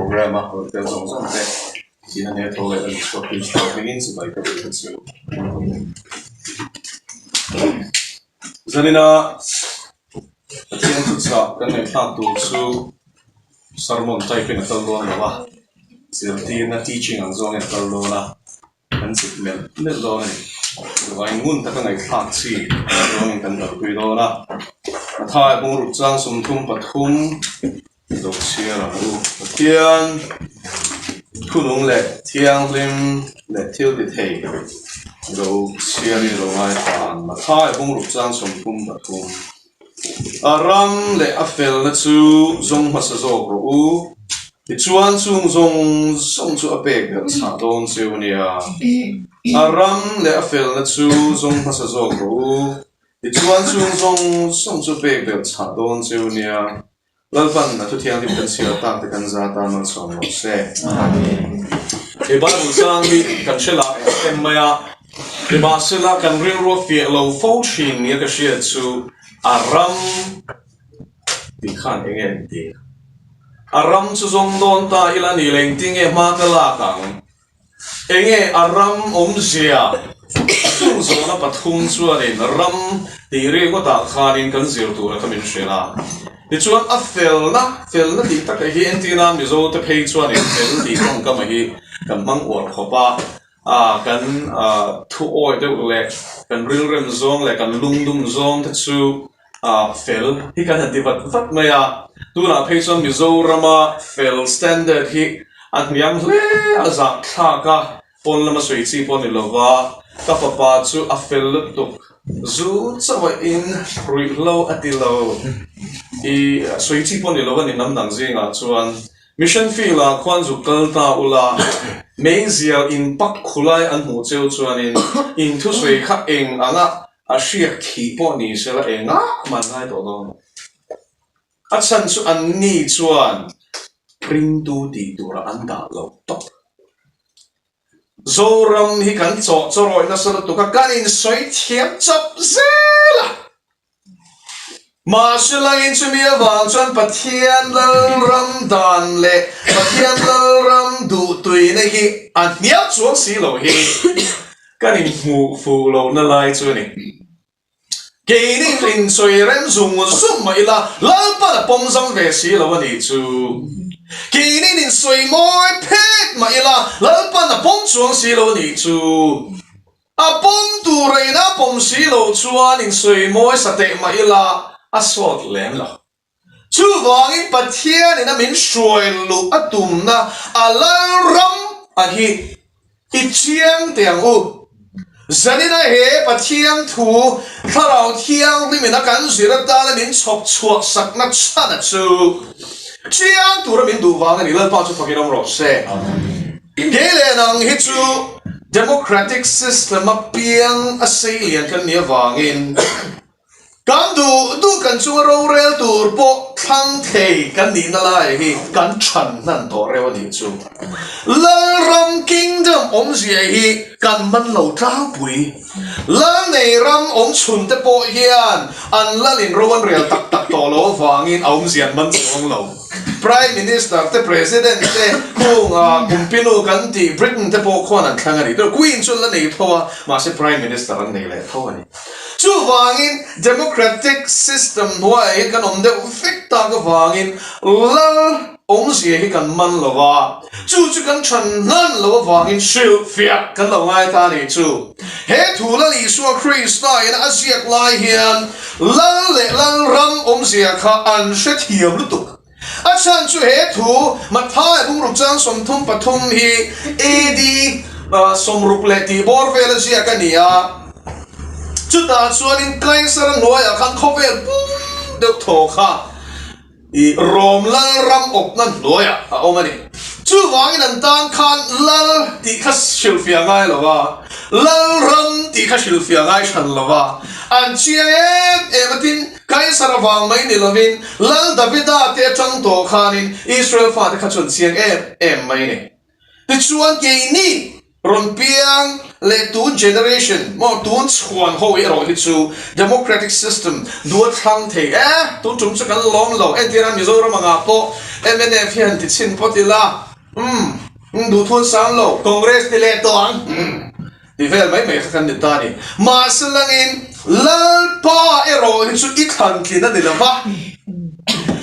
programme a rawn tel zawng zawng te tihna nia tho leh a ni chhuak hi chhuak hmingin chibai ka duh ta chu. Zanina Pathian thuchah kan ngaihthlak tur chu sermon type in a kal dawn lo a, zirtirna teaching ang zawngin a kal dawn a. Kan chip melh melh dawn a ni. Chuvangin ngun taka ngaihthlak chi zawngin kan kalpui dawn a. Mathai bungruk chang 33 lo chhiar ang u. Pathian thunung leh thianghlim leh thil ti thei lo chhiarin lo ngaithla ang. Mathai bungruk chang 33. A ram leh a felna chu zawng hmasa zawk rawh u. Tichuan chung zawng zawng chu a pek belh chhah dawn cheu nia. A ram leh a felna chu zawng hmasa zawk rawh u. Tichuan chung zawng zawng chu pek belh chhah dawn cheu nia. Lalpan a thu thianghlim kan chhiar tak te kan za tan malsawm rawh se. He Bible chang hi kan hre lah em em mai a. Nimahsela kan rilru a fiah lo fo thin nia ka hriat chu a ram tih khan eng nge an ti? A ram chu zawng dawn ta ila ni leh engtin nge hma ka lak ang? Eng nge a ram awmzia? Chung zawhna pathum chuanin ram tih ringawtah khanin kan zir tura kha min hrilh a. Tichuan a felna, felna tih takah hi entirna Mizote phei chuanin fel tih tawngkama hi kan hmang uar khawp a. A kan thu awih deuh leh kan rilrem zawng leh kan lungdum zawng te chu fel hi kan han ti vat vat mai a. Tunah phei chuan Mizorama fel standard hi a hniam hle a zahthlak a, pawn lama sawi chi pawh a ni lova, ka fapa chu a fel lutuk zu chauh a in ruihhlo a ti lo i sawi chi pawh a ni lova ni hnam dang zingah chuan. Mission field ah khuan zuk kal ta ula, meizial in pak khulai an hmuh cheu chuanin in thusawi kha eng anga a hriak thih pawh ni sela engah man ngai tawh dawn lo. A chhan chu an ni chuan ringtu tih turah an dah lo tawp. Zoram hi kan chawh chawrawih nasa lutuk a, kan insawi thiam chawp zel a. Mahse langin chumi avang chuan Pathian Lalram dan leh Pathian Lalram duhtuina hi a hnial chuang si lo hi kan inhmuh fuh lohna lai chu a ni. Keini insawi rem zung zung mah ila Lalpan a pawm zam ve si lo a nih chu. Keini insawi mawi phet mah ila Lalpan a pawm chuang si lo a nih chu. A pawm tur a ina pawm si lo chuan insawi mawi sa teh mah ila a sawt lem lo. Chuvangin Pathian ina min hruai luh a tumna a Lalram a hi i chiang teh ang u. Zanina he Pathian thu Thlarau Thianghlim ina kan zir atana min chhawp chhuah sakna chhana chu chiang tura min duh vang a ni. Lalpa chu fakin awm rawh se. Kei leh nang hi chu democratic system a piang a sei lian kan nih avangin kan duh duh kan chunga rorel tur pawh thlang thei kan nihna lai hi kan chhan hnan tawh reuh a nih chu. Lalram kingdom awmzia hi kan man lo tlangpui. Lal nei ram awm chhun te pawh hian an lalin ro an rel tak tak tawh lo avangin a awmzia an man chuang lo. Prime Minister te President te hung ah Kumpinu kan tih Britain te pawh khuan an thlang a ni. Queen chu an la nei tho a, mahse Prime Minister an nei leh tho a ni. Chuvangin Democratic system hnuaiah hian kan awm deuh vek tak avangin lal awmzia hi kan man lo a, chu chu kan than hlan lo avangin hrilhfiah kan lo ngai ta a nih chu. He thu Lal Isua Krista in a ziak lai hian Lal leh Lal ram awmzia kha an hrethiam lutuk. A chhan chu he thu Matthai bungruk chang 33 hi AD 60 leh tih bawr vel a ziak a ni a. Chutah chuanin Kaisar hnuaiah khan khawvel pum deuh thaw kha I Rom lal ram awpna hnuaiah a awm a ni. Chuvangin an tan khan lal tih kha hrilhfiah ngai lo va, lal ram tih kha hrilhfiah ngai hran lo va, an chiang em em a. Tin, Kaisar avang mai ni lovin Lal Davida te atang tawh khanin Israel fate kha chu an chiang em em mai a ni. Tichuan keini rawn piang leh tun generation maw tun chhuan ho erawh hi chu democratic system duat thlang thei e, tun tum chu kan lawm lo. Entirah Mizoram angah pawh Mnf hi han ti chhin phawt ila, umm, umm duhthun sang lo, Congress ti leh tawh ang, umm. Ti vel mai mai kha kan ni ta a ni. Mahse langin Lalpa erawh hi chu i thlan tlin a ni lo va,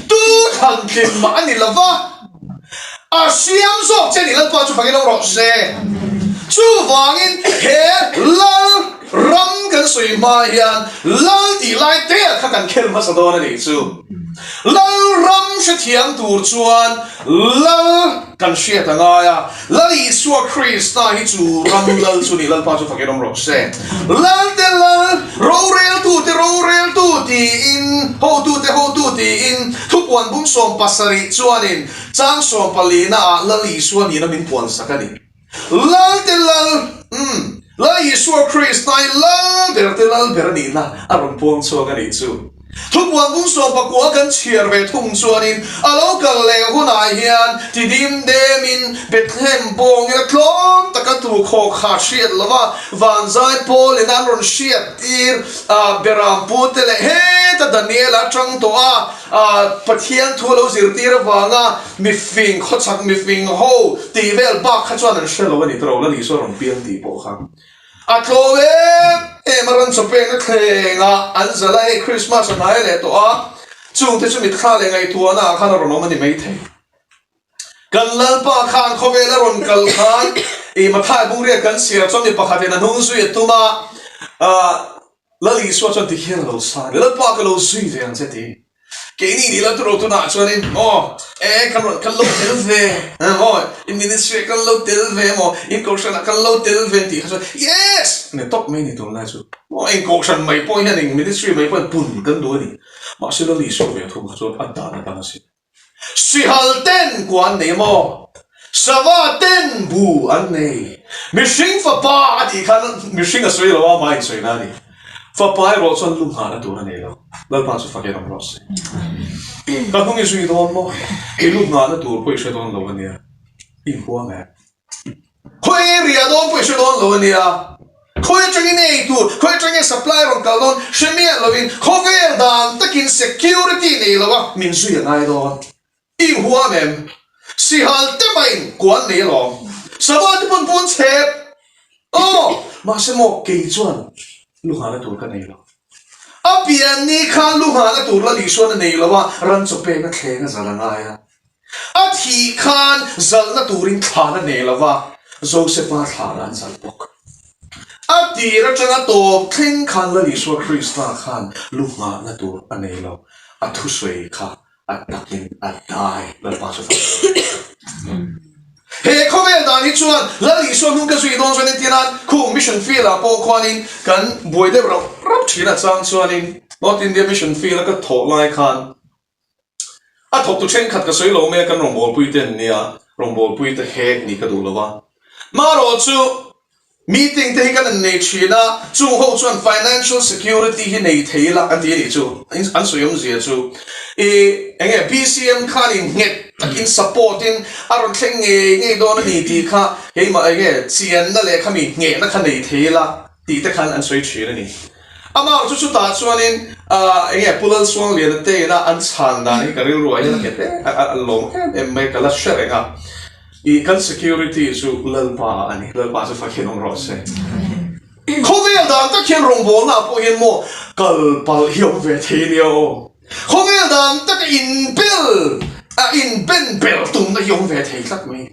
tu thlan tlin mah a ni lo va, a siam zawk che a ni Lalpa chu fangin lo rawh se. Chuvangin he Lal ram kan sawi hma hian Lal tih lai te ah kha kan khel hmasa dawn a nih chu. Lal ram hrethiam tur chuan Lal kan hriat a ngai a, Lal Isua Krista hi chu ram lal chu ni, Lalpa chu fakin awm rawh se. Lalte lal, roreltute roreltu tiin, hotute hotu tiin, thupuan bung 70 chuanin chang sawmpalina ah Lal Isua nihna min puansak a ni. Lalte lal, umm, Lal Isua Krista hi lal ber te lal ber a nihna a rawn puang chhuak a nih chu. Thupuan bung 19 kan chhiar ve thung chuanin a lo kal leh hunah hian ti dim demin Bethlehem bawngin a tlawm taka tu khawkha hriat lova vanzai pawlin an rawn hriat tir a Beram pute leh heta Daniela atang tawh a Pathian thu a lo zirtir avanga mifing, khawchhak mifing ho tih vel bak kha chuan an hre lo a ni tawh lo, Lal Isua rawn piang tih pawh kha a tlawm em em a, ran chaw pekna thlengah an zalh a, hei Krismas a hnai leh tawh a, chungte chu mitthla leh ngaihtuahna ah khan a rawn awm a ni maithei. Kan Lalpa khan khawvel a rawn kal khan i Mathai bungriat kan chhiar chuan mi pakhatin a hnung zui a tum a, Lal Isua chuan tikhian a lo sa a ni, Lalpa ka lo zui ve ang che ti. Keini nih lo turo tunah chuanin aw e kan rawn kan lo tel ve aw in ministry ah kan lo tel ve emaw in kohhran ah kan lo tel ve tih kha chuan yes a ni tawp mai ni tunlai chu aw eng kohhran mai pawh hian eng ministry mai pawh hian pun kan duh a ni. Mahse Lal Isua ve thung kha chuan a dan a dang a sin. Sihal ten kua an nei maw? Sava ten bu an nei. Mihring fapa a tih khan mihring a sawi lo a, amah insawi na a ni. Fapa erawh chuan lu nghahna tur a nei lo. Lalpa chu fak en awm rawh se. Ka hnung i zui dawn maw? I lu nghahna tur pawh i hre dawn lo a nia. I inhuam em? Khawi ria dawn pawh i hre dawn lo a nia. Khawi atangin ei tur, khawi atangin supply rawn kal dawn hre miah loin khawvel dan takin security nei lo a min zui a ngai dawn. I huam em? Sihal te maiin kuan nei alawm. Sava te pawn pawn chhep. Aw! Mahse maw kei chuan lu nghahna tur ka nei lo. A pian ni khan lu nghahna tur la Lisuan a nei lo a, ran chaw pek a thleng a zal a ngai a. A thih khan zalhna turin thlan a nei lo va, Josefa thlan an zalh bawk. A tir atanga tawp thleng khan Lal Isua Krista khan lu nghahna tur a nei lo, a thusawi kha a takin a dai. Lalpa chu fak rawh. He khawvel dan hi chuan Lal Isua hnung ka zui dawn chuan entir a, khung mission field ah pawh khuanin kan buai deuh rauh rauh thin a chang chuanin North India mission field a ka thawh lai khan A thawktu thenkhat ka sawi lo mai a, kan rawngbawlpui te an nia, rawngbawlpui te hek nih ka duh lo a. Marawh chu meeting te hi kan han nei thin a, chung ho chuan financial security hi nei thei ila an ti a nih chu, an sawi awmzia chu i eng nge BCM khan in nghet takin support in a rawn thleng ngei ngei dawn a ni tih kha keimah eng nge chianna leh khami nghehna kha nei thei ila tih te khan an sawi thin a ni. Amah chu chutah chuanin eng nge Pu Lalsuangliana te ina an chhan dan hi ka rilru ah hian a nghet em a lawm em em mai ka la hre reng a. Ih kan security chu Lalpa ah a ni, Lalpa chu fak hian awm rawh se. Khawvel dan tak hian rawngbawlna ah pawh hian maw kal palh hi a awm ve thei nia aw. Khawvel dan taka inbel a inben ber tumna hi a awm ve thei tlat mai.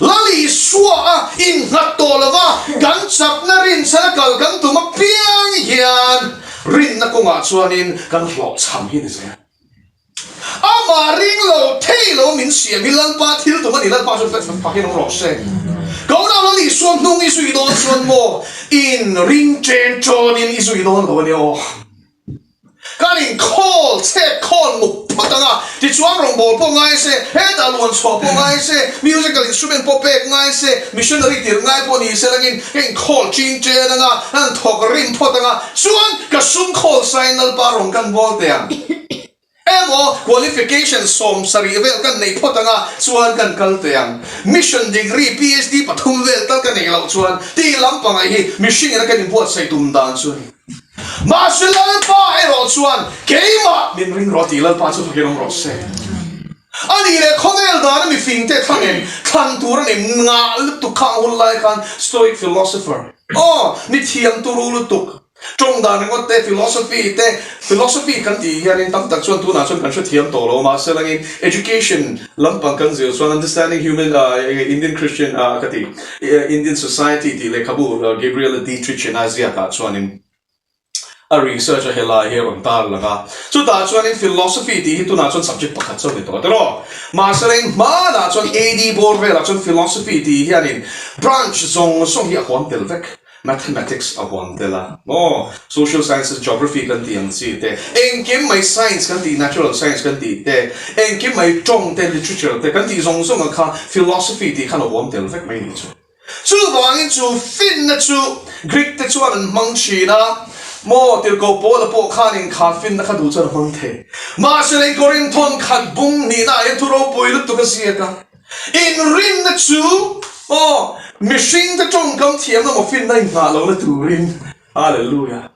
Lal Isua a innghat tawh lo va, kan chakna rinchhan a kal kan tum apiang hian rinna kawngah chuanin kan hlawhchham hi a ni zel. Amah ring lo thei lo min siam hi Lalpa thil tum a ni, Lalpa chu fakin awm rawh se. Ka unau Lal Isua hnung i zui dawn chuan maw in ring chen chawnin i zui dawn lo a nia aw. Kan inkhawl chhet khawl muk phawt ang a, tichuan rawngbâwl pawh ngai se, hetah luan chhuah pawh ngai se, musical instrument pawh pek ngai se, missionary tirh ngai pawh ni se langin ka inkhawl chin chen ang a, an thawk rim phawt ang a, chuan ka sum khawl sain Lalpa rawn kan bawl teh ang. Emaw qualification 70 vel kan nei phawt ang a, chuan kan kal teh ang. Mission degree PhD pathum vel tal ka neih loh chuan tih lampangah hi mihringin a kan inbuatsaih tum dan chu a ni. Mahse Lalpa erawh chuan keimah min ring rawh tih Lalpa chu fakin awm rawh se. A nih leh khawvel dana mi fingte thlang em thlan tur a ni ngah lutuk khang hun lai khan Stoic philosopher aw mi thiam turu lutuk tawng dan ringawt te philosophy te philosophy kan tih hianin tam tak chuan tunah chuan kan hrethiam tawh lo mahse langin education lampang kan zir chuan understanding human Indian Christian ka ti Indian society tih lehkhabu Gabriela Dietrich in a ziakah chuanin A research a helai hi a rawn tar lang a, chutah chuanin philosophy tih hi tunah chuan subject pakhat chauh ni tawh tiraw? Mahse reng hmanah chuan AD bawr velah chuan philosophy tih hianin branch zawng zawng hi a huam tel vek, mathematics a huam tel a maw, social sciences, geography kan tih ang chi te, engkim mai science kan tih natural science kan tih te, engkim mai tawng te, literature te kan tih zawng zawng ang kha philosophy tih khan a huam tel vek mai nih chu. Chuvangin chu finna chu Greek te chuan an hmang thin a, maw tirhkoh Paula pawh khanin kha finna kha duh chuan a hmang thei. Mahse lei Korinthawn khat bung hnihna ah hian thu ropui lutuk a ziak a, inrinna chu maw mihringte tawngkam thiamna maw finna inngah lohna turin, Hallelujah.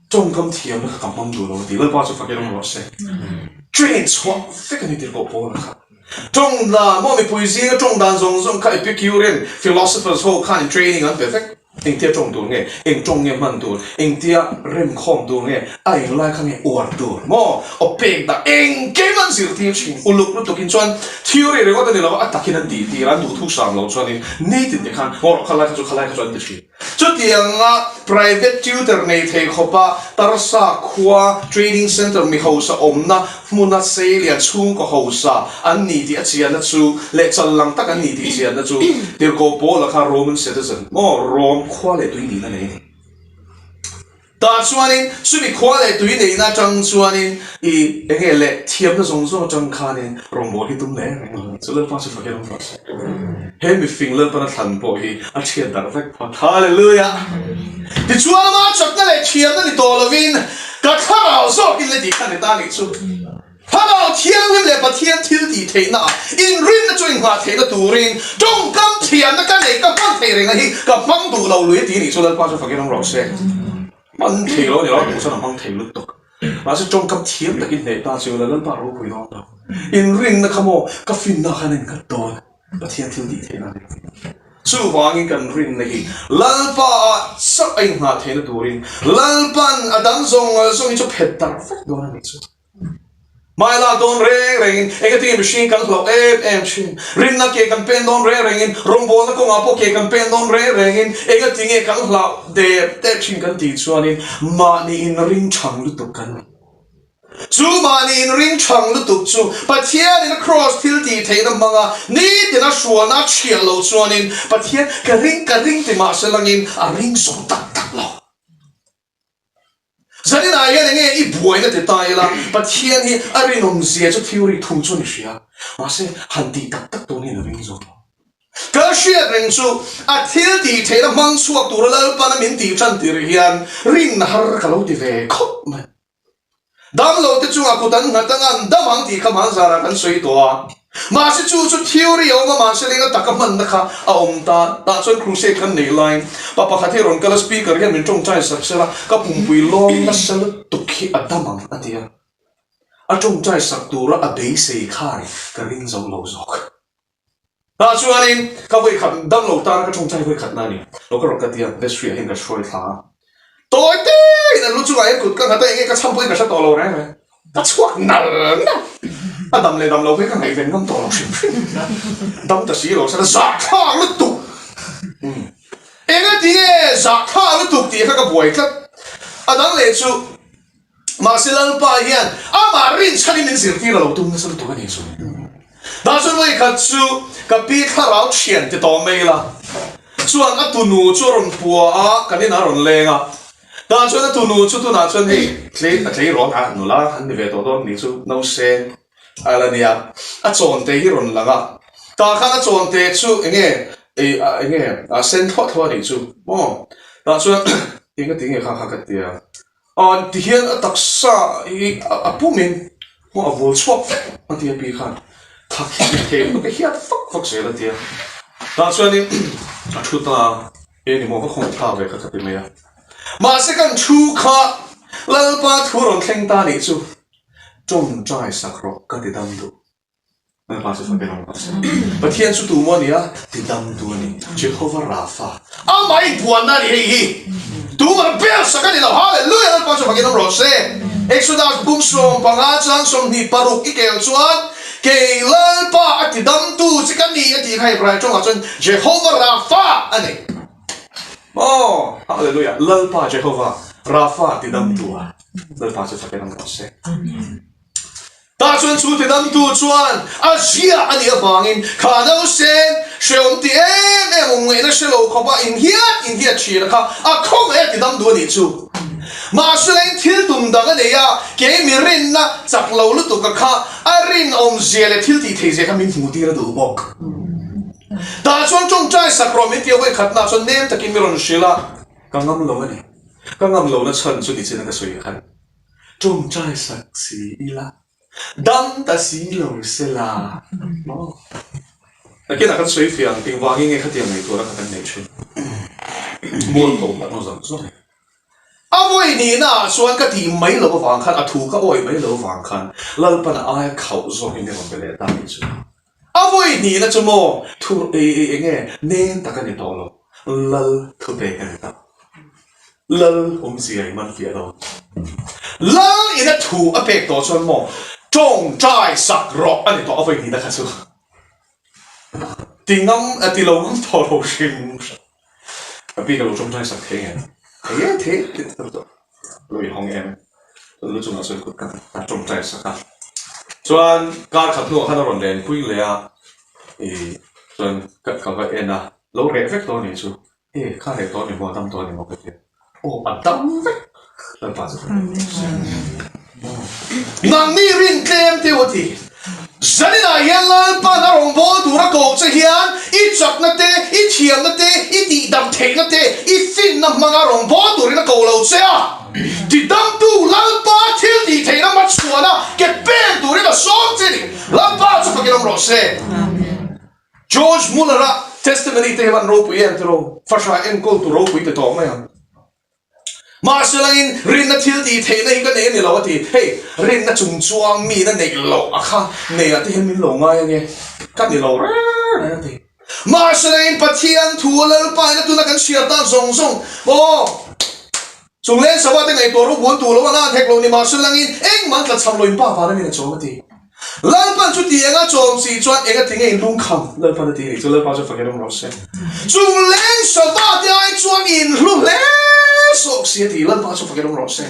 Tawngkam thiamna kha ka hmang duh lo a ti. Lalpa chu fakin awm rawh se. Train chhuah vek a ni tirhkoh Paula kha. Tawng dan maw mipui zinga tawng dan zawng zawng kha Epicurean philosophers ho khanin training an pe vek. Engtia tawng tur nge, eng tawng nge hman tur, engtia remkhawm tur nge, a englai kha nge uar tur maw, aw pek dah engkim an zirtir thin. Uluk lutukin chuan theory ringawt a ni lo a, a takin an tihtir a, an duhthu sam lo chuanin nitin te khan maw rawh khalai kha chu khalai kha chu an ti thin. Chutianga private tutor nei thei khawpa Tarsa khua training centre mi hausa awmna hmuna seilian chhungkaw hausa an ni tih a chianna chu leh challang tak an ni tih chianna chu Tirhkoh Paula kha Roman citizen maw Rom khua leh tui nihna nei a ni. Tah chuanin chumi khua leh tui neihna atang chuanin i enge leh thiamna zawng zawng atang khanin rawngbâwl hi tum leh reng lo. Chu Lalpa chu fakin awm rawh se. He mifing Lalpana thlan pawh hi a thiat darh vek phawt. Hallelujah! Tichuan ama chakna leh thiamna ni tawh lovin ka thlarau zawkin le tih kha ni ta nih chu. Thlarau Thianghlim leh Pathian thil tih theihna ah inrinna chu inghah theihna turin tawngkam thiamna ka nei ka hman thei reng a hi ka hmang duh lo lui a ti nih chu Lalpa chu fakin awm rawh se. Hman thei lo a ni lo a duh chuan a hmang thei lutuk. Mahse tawngkam thiam takin hneh ta chu la Lalpa ropui dawn lo. Inrinna kha maw ka finna khan a innghat dawn Pathian thil tih theihna a ni lo. Chuvangin kan rinna hi Lalpa ah chauh a inghah theihna turin Lalpan a dang zawng zawng hi chu phet darh vek dawn a nih chu. Hmai lak dawn reng rengin engatinge mihring kan hlauh em em thin? Rinna ke kan pen dawn reng rengin, rawngbawlna kawngah pawh ke kan pen dawn reng rengin engatinge kan hlauh dep dep thin kan tih chuanin mahni inring thang lutuk kan ni. Chu mahni inring thang lutuk chu Pathianin a kraws thil tih theihna hmanga nitin a hrualna a chhiah loh chuanin Pathian ka ring ka ring ti mahse langin a ring zo tak tak lo. Zaninah hian enge i buaina ti ta ila, Pathian hi a rinawm zia chu theory thu chuan i hria, mahse han tih tak tak tur hian a ring zawk lo. Ka hriat reng chu a thil tih theihna hmang chhuak tura Lalpana min tih tan tir hian rin har ka lo ti ve khawp mai. Damlo te chungah kut an nghat anga an dam ang tih kha hmanzarah kan sawi tawh a. Mahse chu chu theory a awm a, mahse lenga taka hmanna kha a awm ta. Tah chuan crusade kan neih laiin pa pakhat hi a rawn kal a, speaker hian min tawngtai sak sela, ka pumpui lawm nasa lutuk hi a dam ang a ti a. A tawngtai sak tura a beisei khan ka ring zo lo zawk. Tah chuanin ka vawi khat dam lo tana ka tawngtai vawi khatna a ni. Lo ka rawk ka tia, vestry ah hian ka hruai thla a. Tawi tein an lu chungah hian kut ka nghat a, enge ka chham pawhin ka hre tawh lo reng reng. Ka chhuak nal nal. A dam leh dam lo phei ka ngaihven ngam tawh lo hrim hrim. Dam ta si lo sela zahthlak lutuk. Engatinge zahthlak lutuk tih kha ka buai tlat. A dang leh chu. Mahse Lalpa hian amah rinchhanin min zirtir a lo tum nasa lutuk a ni chu. Tah chuan vawi khat chu ka pi thlarau thian ti tawh mai ila chuan a tunu chu a rawn pua a, kan inah a rawn leng a. Tah chuan a tunu chu tunah chuan hei tlei a tleirawn a nula an ni ve tawh dawn ni chu nauseng a la nia. A chawnte hi rawn lang a, tah khan a chawnte chu enge enge a sen thluah thluah a nih chu maw. Tah chuan engati nge kha kha ka tia. Aw ti hian a taksa hi a pumin hmuh a vul chhuak vek a ti a pi khan thak hi a thei lutuk a hiat fak fak zel a ti a tah chuanin a thu ta e ni maw ka khawng thlak ve kha ka ti mai a mahse kan thu kha Lalpa thu rawn thleng ta nih chu tawngtai sak rawh ka ti dam duh. Lalpa chu fak emaw rawh se. Pathian chu tu maw a ni a? Tidamtu a ni. Jehovah Rapha. Amah inpuanna a ni hei hi. Tumah ber sak a ni lo. Hallelujah! Lalpa chu fakin awm rawh se. Exodus bung 15 chang 26 i kel chuan, Kei Lalpa a tidamtu che ka ni a tih kha Hebrai tawngah chuan Jehovah Rapha a ni. Aw, Hallelujah! Lalpa Jehovah Rapha tidamtu a. Lalpa chu fakin awm rawh se. Tah chuan chu tidamtu chuan a zia a nih avangin kha nausen hrehawm ti em em awm ngaihna hre lo khawpa inhiat inhiat thin a kha a khawngaih a tidam duh a nih chu. Mahselain thil tum dang a nei a, kei mi rinna chak lo lutuk a kha a rinawm zia leh thil tih theih zia kha min hmuh tir a duh bawk. Tah chuan tawngtai sak rawh min ti a vawikhatnaah chuan nem takin mi rawn hrilh a, ka ngam lo a ni. Ka ngam lohna chhan chu nichin a ka sawi khan. Tawngtai sak si ila, dam ta si lo se la maw? Nakinah kan sawi fiah ang, engvangin nge khatiang nei tura kha kan neih thin? Mual ko hlat naw zawng zawng e. A vawi nihnaah chuan ka tih mai loh avang khan, a thu ka awi mai loh avang khan Lalpan a aia khauh zawkin i rawn be leh ta nih chu. A vawi hnihna chu maw thu eng nge neng tak a ni tawh lo, Lal thupek a ni ta. Lal awmzia i man fiah lo. Lal ina thu a pek tawh chuan maw tawngtai sak rawh a ni tawh a vawi hnihna kha chu. Ti ngam a ti lo ngam tawh lo hrim hrim. Ka pi ka lo tawngtai sak thei nge? Thei e thei e ti ta tawh. Lo i hawng em? Chuan lu chungah chuan kut ka tawngtai sak a. Chuan kar khat hnuah khan a rawn len pui leh a, ih chuan ka va en a, lo reh vek tawh a nih chu. E kha reh tawh a ni maw, a dam tawh a ni maw ka ti a. Aw a dam vek Lalpa chu ka ring si. Nangni rin tlem teu a ti. Zaninah hian Lalpa'n a rawngbâwl tura koh che hian i chakna te, i thiamna te, i tihdam theihna te, i finna hmanga rawngbâwl turin a ko lo che a. Tidamtu Lalpa thil tih theihna hmachhuana ke pen turin a sâwm che ni. Lalpa chu fakin awm rawh se. George Muller-a testimony te hi van ropui em tiraw? Fahrah enkawltu ropui ti tawh mai ang. Mahselangin rinna thil tih theihna hi ka nei a ni lo a ti. Hei, rinna chung chuang mina neih loh a kha neiah te hian min lo ngai ange, ka ni lo reng reng a ti. Mahselangin Pathian thu a Lalpaina tuna kan chhiar tak zawng zawng maw? Chung leng sava te ngaihtuah ru bul tur lo a nan hek lo ni mahselangin engmah an tlachham lo in pa vana min a chawm a ti. Lalpan chu ti enga chawm si chuan enga ti nge in lungkham? Lalpan a ti nih chu Lalpa chu fakin awm rawh se. Chung leng sava te ai chuan in hlu hle sawk si a ti Lalpa chu fakin awm rawh se.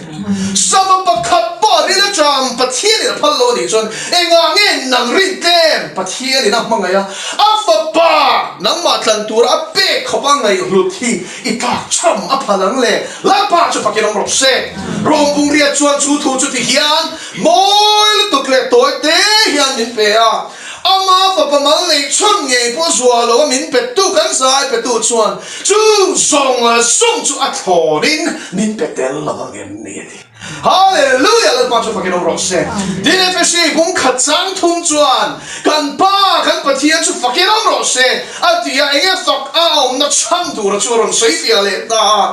Sava pakhat pawh ril aṭang Pathian in a phal lo a nih chuan engah nge nang rin tlem Pathian in a hmangaih a, a fapa nangmah tlan tura a pek khawp a ngaihhlut hi i tlak cham a phal ang le Lalpa chu fakin awm rawh se. Rawmbungriat chuan chu thu chu ti hian Mawi lutuk leh tawi te hian min pe a, ama fapa mal neih chhun ngei pawh zuah lo a min petu kan zai petu chuan chu zawng zawng chu a thlawnin min pe tel lo ang em ni a ti. Hallelujah! Lalpa chu fakin awm rawh se. Tin Efesi bung khat chang thum chuan kan Pa kan Pathian chu fakin awm rawh se a ti a, enge fak a awmna chhan tura chu a rawn sawi fiah leh ta a.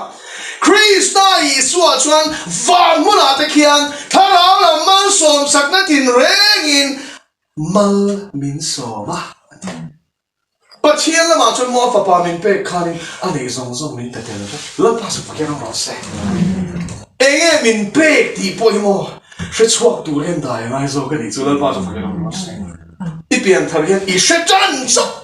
Krista Isua chuan van hmunah te khian thlarau lam malsawm chakna tinrengin mal min sawm a, a ti. Pathian lamah chuan maw a fapa min pek khanin a neih zawng zawng min pe tel vek. Lalpa chu fakin awm rawh se. Enge min pek tih pawh hi maw hre chhuak tur hian dai a ngai zawk a nih chu Lalpa chu fakin awm rawh se. I pianthar hian i hre tan chauh.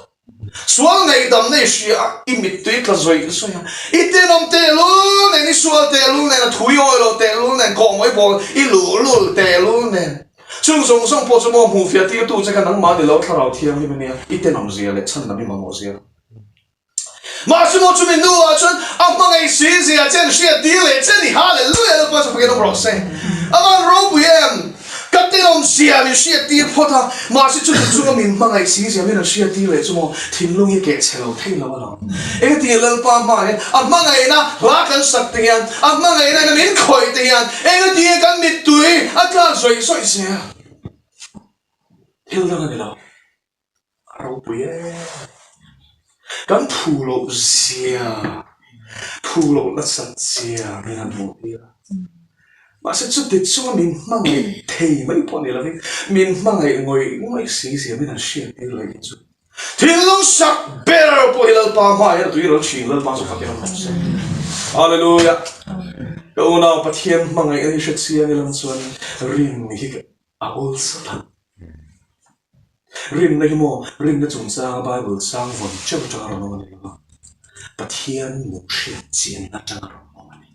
Sual ngaihdamna i hria a, i mittui tla zawih zawih a, i tenawm tehlul nen, i sual tehlul nen, a thui awi lo tehlul nen, kawhmawih bawl i luhlul tehlul nen. Chung zawng zawng pawh chu maw hmuh fiah tirtu che kha nangmah ni lo Thlarau Thianghlim a nia, i tenawm zia leh chhan lam i mamawh zia. Mahse maw chumi hnuah chuan a hmangaih si zia che an hriat tir leh che ni, Hallelujah! Lalpa chu fakin awm rawh se. A van ropui em! Ka tenawm zia min hriat tir phawt a, mahse chumi chunga min hmangaih si zia min rawn hriat tir leh chu maw thinlung hi keh chhe lo thei lo alawm. Engati Lalpa hmaah hian a hmangaihna hla kan sak te hian, a hmangaihna ina min khawih te hian engati kan mittui a tlak zawih zawih zel? Thil dang a ni lo. A ropui em. Kan phu loh zia, phu loh nasat zia min han hmuh tir a. Mahse chuti chunga min hmangaih thei mai pawh ni lovin min hmangaih ngawih ngawih si zia min han hriattir leh hi chu thinlung sak ber pawh hi Lalpa hmaah hian a tui ral thin Lalpa chu fakin awm rawh se. Hallelujah! Ka unau Pathian hmangaihna hi hre chiang ilang chuan rin hi a awlsat a. Rinna hi maw rinna chungchanga Bible chang vawn teuh atanga rawn awm a ni lo va, Pathian nung hriat chianna atanga rawn awm a ni.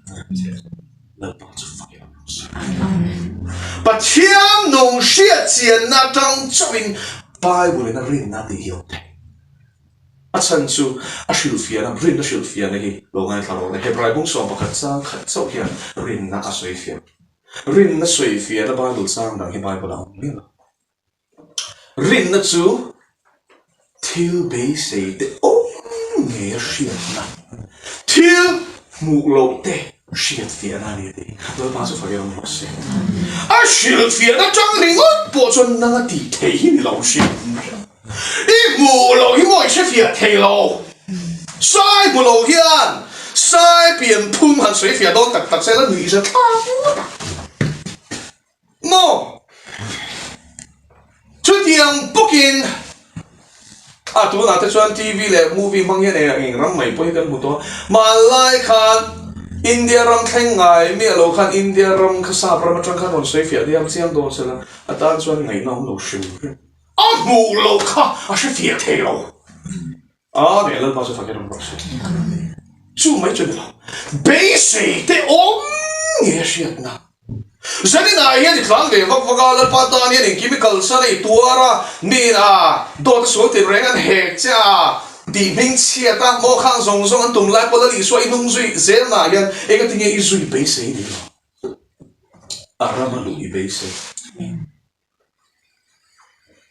Lalpa chu fak i awm rawh se. Pathian nung hriat chianna atang chauhin Bible in a rinna tih hi a awm thei. A chhan chu a hrilhfiahna, rinna hrilhfiahna hi lo ngaithla rawh le. Hebrai bung 11 chang khat chauh hian rinna a sawifiah. Rinna sawifiahna Bible chang dang hi Bible ah a awm miah lo. Rinna chu thil beisei te awm ngei a hriatna, thil hmuh loh te hriatfiahna a ni a ti. Lalpa chu fak em rawh se. A hrilhfiahna tang ringawt pawh chuan nang a tih theih hi ni lo hriat. I hmuh loh hi maw i hrefiah thei lo. Sai hmu lo hian sai pian phung han sawifiah dawn tak tak se la nuih za thlak ngawt a. Maw? Chutiang bawkin a tunah te chuan TV leh movie hmang hian eng eng ram mai pawh hi kan hmu tawh a. Hmanlai khan India ram thleng ngai miah lo khan India ram kha sap ram atang khan rawn sawi fiah diam chiang dawn se la, a tan chuan ngaihna awm lo hrim hrim. A hmuh loh kha a hre fiah thei lo. Amen, Lalpa chu fakin awm rawh se. Chu mai chu ni lo, beisei te awm nge hriatna. Zaninah hian i tlan ve vak vak a, Lalpa tan hian engkim i kalsan a, i tuar a, miin a dawt a sual tin reng an hek che a, tih hming chhiat a, maw khang zawng zawng an tum lai pawh Lal Isua i hnung zui zelnaah hian engatinge i zui beisei ni lo? A rama luh i beisei.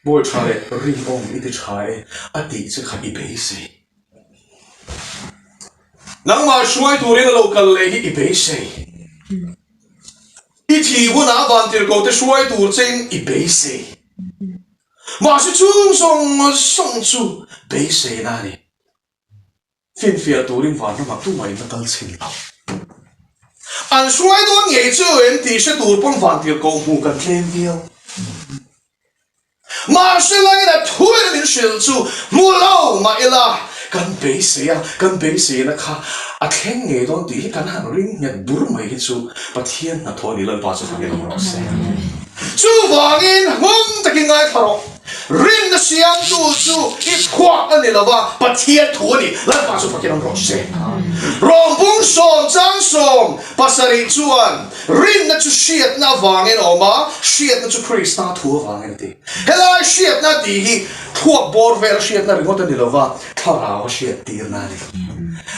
Bawi tha leh rinawm i ti tha e a tih che kha i beisei. Nangmah hruai turin a lo kal leh hi i beisei. I thih hunah vantirhkoh te hruai tur chein i beisei. Mahse chung zawng zawng chu beiseina a ni. Finfiah turin vanramah tumah in a kal chhin lo. An hruai dawn ngei chu em tih hre tur pawn vantirhkoh hmuh kan tlem viau. Mahse langin a thuin min hrilh chu hmu lo mah ila kan beisei a, kan beiseina kha a thleng ngei dawn tih hi kan han ring nghet bur mai hi chu Pathian hnathawh a ni Lalpa chu fangin awm rawh se. Chuvangin hmun takin ngaithla rawh. Rinna siamtu chu i chhuak a ni lo va, Pathian thu a ni. Lalpa chu fakin awm rawh se. Rawng bung 10 chang 17 chuan, Rinna chu hriatna avangin a awm a, hriatna chu Krista thu avangin a ti. Helai hriatna tih hi thluak bawr vela hriatna ringawt a ni lo va, thlarau a hriattirna a ni.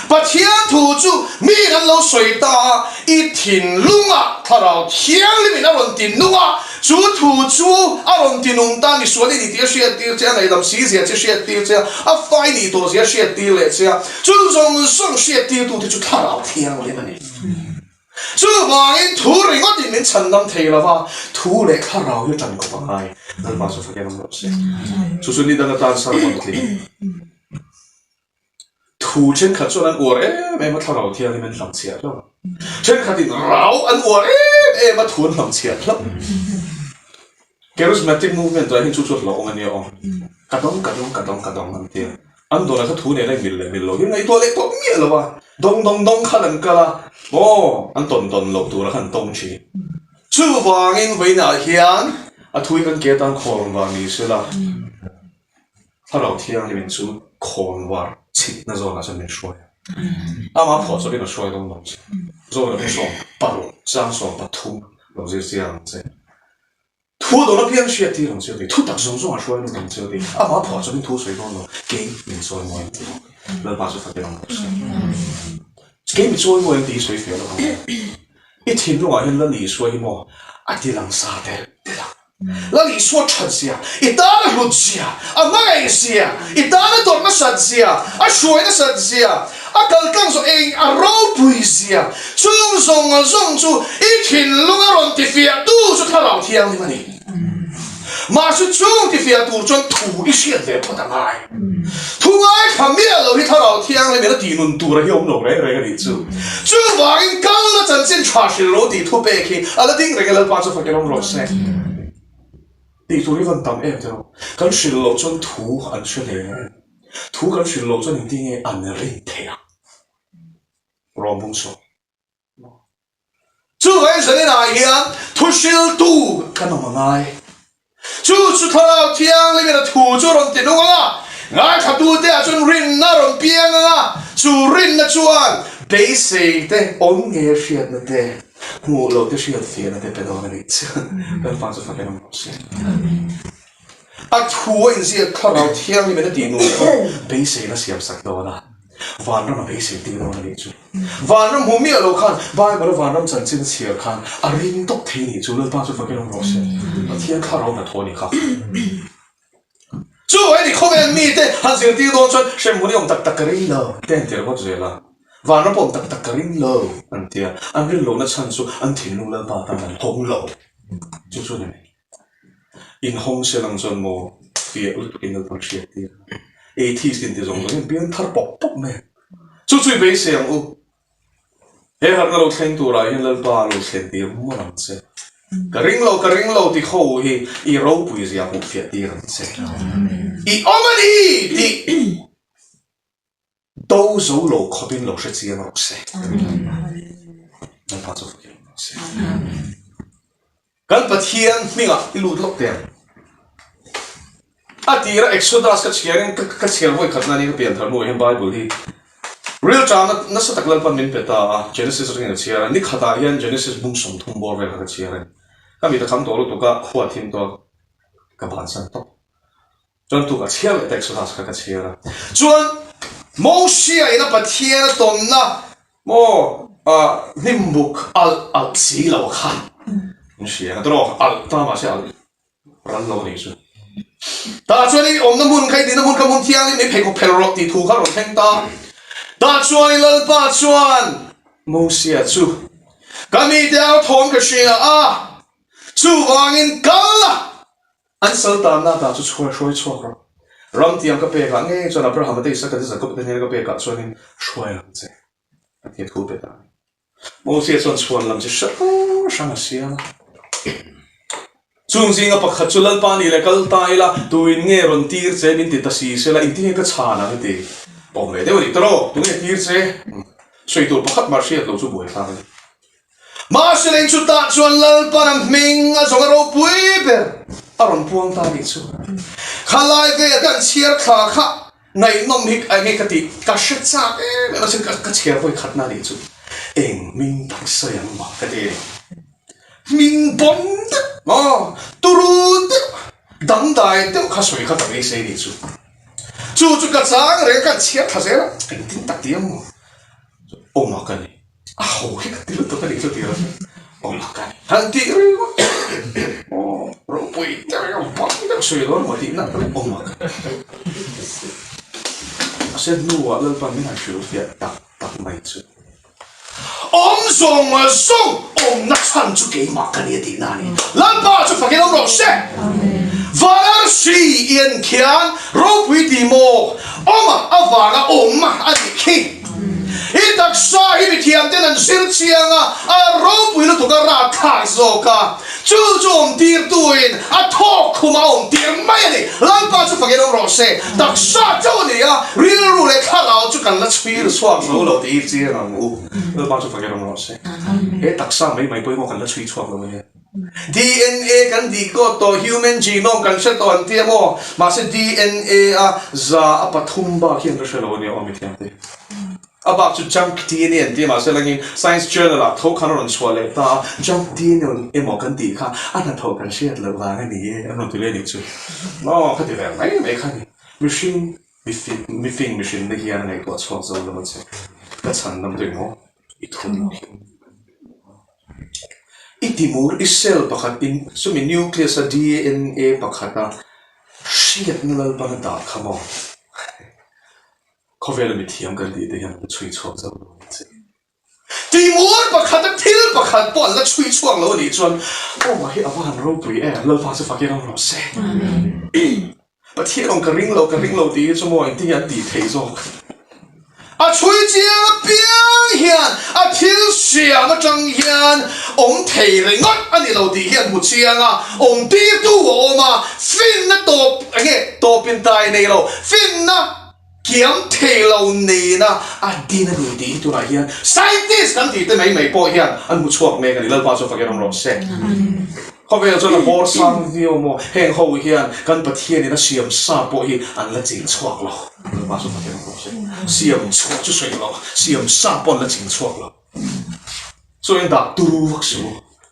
Pathian thu chu miin an lo sawi ta a, i thinlungah thlarau thianghlimin a rawn ti nung a, Chu thu chu a rawn ti nung ta misual i ni tih a hriattir che a, ngaihdam si zia che hriattir che a, a fai nih tawh zia hriattir leh che a, chu zawng zawng hriattirtu te chu thlarau thianghlim a ni. Chuvangin thu ringawtin min chhandam thei lo va, thu leh thlarau hi a ṭan khawp a ngai. Lalpa chu fakin awm rawh se. Chu chu ni dang atan sermon tling. Thu thenkhat chuan an uar em em a, thlarau thianghlim an hlamchhiah hlauh a. Thenkhatin rau an uar em em a, thu an hlamchhiah hlauh. Charismatic movement ah hian chu chu hlauhawm a nia aw. Ka dawng, ka dawng, ka dawng, ka dawng an ti a. An dawnah kha thu nen a inmil leh mil lo hi ngaihtuah leh tawh miah lo a. Dawng dawng dawng khan an kal a, aw an tawn tawn loh turah khan an tawng thin. Chuvangin vawiinah hian a thu hi kan ke atan khawn vang ni sela. Thlarau Thianghlimin chu khawnvar chhitna zawnah chuan min hruai a. Amah phuah chawlhin a hruai dawn lo che. Zawn a 16 chang 13 lo zir chiang ang che. Thu dawn apiang hriat tir ang che ti. Thu tak zawng zawng a hruai lut ang che ti. Amah phuah chawlhin thu sawi dawn lo. Kei min chawi mawi ang ti. Lalpa chu fakin awm rawh se. Kei mi chawi mawi ang tih hi sawi fiah lo ang. I thinlungah hian Lal Isua hi maw a ti langsa tel tel ang. Lal Isua that zia, i tan a hlut zia, a hmangaih zia, i tan a tawrh nasat zia, a hruai nasat zia, a kaltlang zawh eng a ropui zia, chung zawng zawng chu i thinlung a rawn tifiah tu chu Thlarau Thianghlim a ni. Mahse chung tifiah tur chuan thu i hriat ve phawt a ngai. Thu ngaithla miah lo. lo hi Thlarau Thianghlim in a tih nun tur a hi awm lo reng reng a nih chu. Chuvangin kal la chanchin tha hrilh lo tih thupek hi a la ding reng e Lalpa chu fakin awm rawh se. Tih tur hi van tam em tiraw? Kan hrilh loh chuan thu an hre hle em? Thu kan hrilh loh chuan engtin nge an rin theih ang? Rawng bung sawi. Chuvangin zaninah hian thu hriltu kan awm a ngai. Chu chu Thlarau Thianghlimin a thu chu a rawn ti nung ang a, ngaithlatute ah chuan rinna a rawn piang ang a, chu rinna chuan beisei te, awm nge hriatna te, hmuh loh te hriat fiahna te pe dawn a nih chu. Lalpa chu fakin awm rawh se. A thu a inziak Thlarau Thianghlimin a tih nung kha beiseina siam sak dawn a. Vanram a beisei tir dawn a nih chu. Vanram hmu miah lo khan Bible a vanram chanchin a chhiar khan a ring tawp thei a nih chu. Lalpa chu fakin awm rawh se. Pathian thlarau hnathawh a nih kha. Chu a ni khawvel mite han zirtir dawn chuan hremhmun i awm tak tak ka ring lo te an ti ringawt zel a. Vanram pawh awm tak tak ka ring lo an ti a. An rin lohna chhan chu an thinlung Lalpa tan an hawng lo. Chu chu a ni mai. Inhawng se lang chuan maw fiah lutuk in Lalpan hriat tir a, atheist in ti zawng zawng hian bian thar pawp pawp mai a, chu chu i beisei ang u, he harhna lo thleng turah hian Lalpa a lo thlen tir mawlh ang che, ka ring lo ka ring lo ti ho hi i ropui zia hmuh fiah tir ang che, i awm a ni tih. Do zo lo khawpin lo hre chiang rawh se. Lalpa chu fakin awm rawh se. Kan Pathian hmingah i lut lawk teh ang. A tira Exodus ka chhiarin ka chhiar vawi khat nani ka pian thar hnuah hian Bible hi ril tana nasa tak Lalpan min pe ta a, Genesis atangin ka chhiar a, ni khatah hian Genesis bung 30 bawr vel kha ka chhiar a ni. Ka mit a kham tawh lutuk a, khua a thim tawh a, ka bansan tawp. Chuan tuk a chhiar leh ta Exodus kha ka chhiar a. Chuan Mosia ina Pathian a tawnna maw ah hnimbuk alh alh si lo kha in hria ang tawh alh ta mahse alh ral lo a nih chu. Tah chuan i awmna hmun kha i dinna hmun kha hmun thianghlim ni pheikhawk phel rawh tih thu kha rawn thleng ta. Tah chuan i Lalpa chuan Mosia chu ka mite au thawm ka hria a, chuvangin kal a An sal tanna ata chu chhuai hruai chhuak rawh. Ram tiang ka pekah ngei chuan Abrahama te Isaka te Jakob te hnena ka pekah chuanin hruai ang che, a ti a thu pe ta a ni. Mosia chuan chhuan lam chi hrang hrang a siam a. Chung zinga pakhat chu Lalpa nih leh kal ta ila, tuin nge rawn tir che min ti ta si sela, engtin nge ka chhan ang ti awm ve deuh a nih ta rawh, tunge tir che? Sawi tur pakhat mah hriat lo chu buaithlak a ni. Mahse leng chutah chuan Lalpan a hming a zawng a ropui ber a rawn puang ta nih chu. Khalai vel ka an chhiar thla kha ngaihnawm hi eng nge ka tih ka hre chak em em a sin ka chhiar vawi khatna nih chu. Eng hming tak sawi ang maw ka ti a ni. Hming bawm deuh maw turu deuh dangdai deuh kha sawi kha ka beisei nih chu. Chu chu ka chang reng ka an chhiar thla zel a engtin tak ti ang maw awm a ka ni. A ho hi ka ti lutuk a nih chu tih rawh awm a ka ni. Han tih ringawt aw ropui deuh emaw bang deuh sawi dawn emaw tih nak reng awm a ka ni. Mahse hnuah Lalpan min han hrilh fiah tak tak mai chu. Awm zawng zawng awmna chhan chu keimah ka ni a tihna a ni. Lalpa chu fakin awm rawh se. Valarsi i en khian ropui tih maw awm avanga awm a nih khi. I taksa hi mithiam ten an zir chiang a, a ropui lutuk a rat thlak zawk a, chu chu awm tir tuin a thawk khum a awm tir mai a ni. Lalpa chu fakin awm rawh se, taksa chauh a ni a, rilru leh thlarau chu kan la chhui chhuak zo lo tih hi chiang ang u. Lalpa chu fakin awm rawh se. He taksa mai mai pawimawh kan la chhui chhuak lo ania. DNA kan decode tawh, human genome kan hre tawh an ti a maw? Mahse DNA a za a pathum bak hian ka hre lo a nia aw mithiam te. A bak chu junk DNA an ti a mahse langin science journal ah tho khan a rawn chhuah leh ta a, junk DNA emaw kan tih kha a hnathawh kan hriat loh vang a ni e an rawn ti leh a nih chu. Aw ka ti ve mai mai kha a ni. Mihring mifing mihrinna hian a ngaihtuah chhuak zo lo a che. Ka chhan lam tawh emaw? I thun hi. I timur, i cell pakhat in chumi nucleus a DNA pakhat a hriatna Lalpan a dah kha maw? Khawvela mithiam kan tih te hian an la chhui chhuak zo lo a ni che. Timur pakhat a thil pakhat pawh an la chhui chhuak lo a nih chuan aw mah hi a va han ropui em, Lalpa chu fakin awm rawh se. Pathian awm ka ring lo, ka ring lo tih hi chu maw engtin nge an tih theih zawk? A chhui chiang apiang hian a thil siam atang hian awm thei ringawt a ni lo tih hi an hmu chiang a, awm tirtu a awm a, finna tawp eng nge tawpin tai nei lo, finna kiam thei lo nena a din a ni tih hi tunah hian scientist kan tih te mai mai pawh hian an hmu chhuak mek a ni. Lalpa chu fakin awm rawh se. Khawvel chuan a bawr sang viau maw? Heng ho hian kan Pathianin a siam sa pawh hi an la ching chhuak lo. Lalpa chu Pathian awm rawh se. Siam chhuah chu sawi lo, siam sa pawh an la ching chhuak lo. Chuan dah turu vak suh u.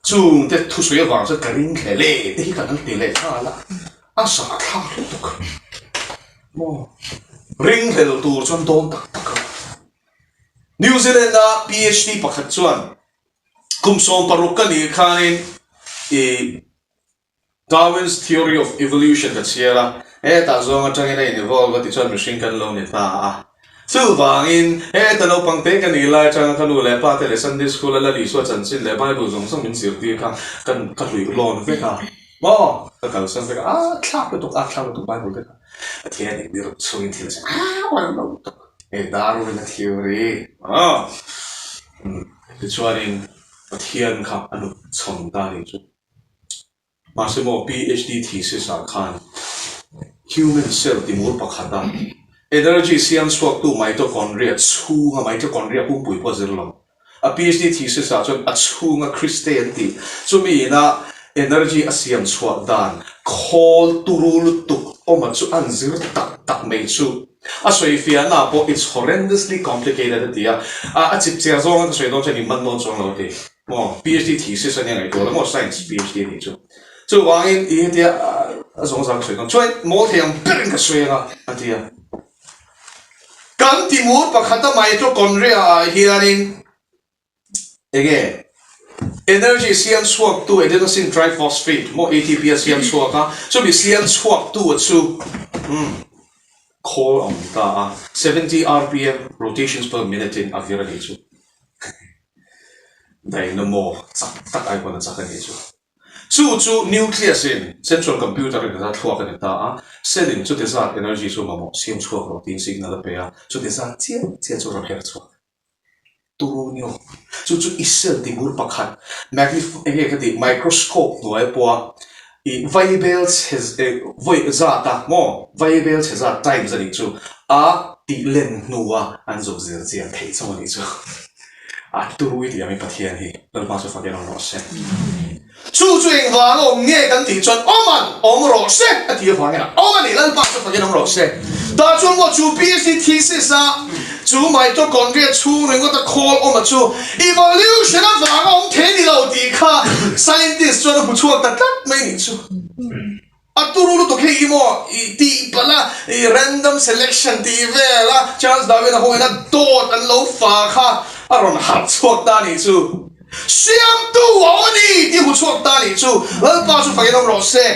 Chungte thusawi avang chuan ka ring thle le te hi kan han ti leh nghal a, a zahthlak lutuk maw? Ringhlel tur chuan dawn tak tak a. New Zealand-a PhD pakhat chuan Kum 16 ka nih khanin i Darwin's Theory of Evolution ka chhiar a, hetah zawng atangin a in evolve a tichuan mihring kan lo ni ta a. Chuvangin, heta naupang te ka nih lai atanga ka nu leh pa te leh Sunday School a Lal Isua chanchin leh Bible zawng zawng min zirtir kha kan ka hluih lawn vek a. Maw? Ka kalsan vek a, a thlak lutuk, a thlak lutuk Bible te kha. Pathian in mi ruk chungin thil a sawi a, a uar lo lutuk. Hei Darwin-a theory, maw? Tichuanin Pathian kha a nut chhawn ta a nih chu. Mahse maw PhD thesis ah khan human cell timur pakhata energy siam chhuaktu mitochondria chhunga mitochondria pumpui pawh a zir lo. A PhD thesis ah chuan a chhunga cristae an tih chumi ina energy a siam chhuah dan khawl turu lutuk awma chu an zir tak tak mai chu. A sawifiahna pawh it's horrendously complicated a ti a, a chip chiar zawnga ka sawi dawn chuan in man dawn chuang lo a ti. Maw PhD thesis a nia ngaihtuah lo maw science PhD a nih chu. Chuvangin i hetia a zawng zang ka sawi dawn chuan mawl thei ang berin ka sawi anga a ti a. Kan timur pakhata mitochondria ah hianin Enge? Energy siam chhuaktu adenosine triphosphate maw ATP a siam chhuak a, chumi siam chhuaktu a chu umm khawl a awm ta a, 70 rpm, rotations per minute, in a vir a nih chu. Dynamo chak tak ai pawn a chak a nih chu. Chu chu nucleus in central computer in a thluak a ni ta a, cell in chuti zat energy chu mamawh siam chhuak rawh tiin signal a pe a, chuti zat chiah chiah chu rawn her chhuak. Turunio, chu chu i cell timur pakhat magnif eng nge ka tih microscope hnuai pawha i vaibel chhe vawi zat a maw vaibel chhe zat times a nih chu a tih len hnua an zawh zir chian theih chauh a nih chu a turu i tih ang i Pathian hi Lalpa chu fakin awm rawh se. Chu chu engvang awm nge kan tih chuan awm an awm rawh se a ti avangin a awm a ni, Lalpa chu fakin awm rawh se. Tah chuan maw chu PhD thesis a chu mitochondria chhung ringawt a khawl awm a chu evolution avanga awm thei ni lo tih kha scientist chuan a hmu chhuak ta tlat mai nih chu. A turu lutuk hei hi maw i tih palh a, i random selection tih vel a, Charles Darwin a hawiin a dawt an lo fa kha a rawn harh chhuak ta nih chu. Siamtu a awm a ni tih hmu chhuak ta nih chu. Lalpa chu fakin awm rawh se.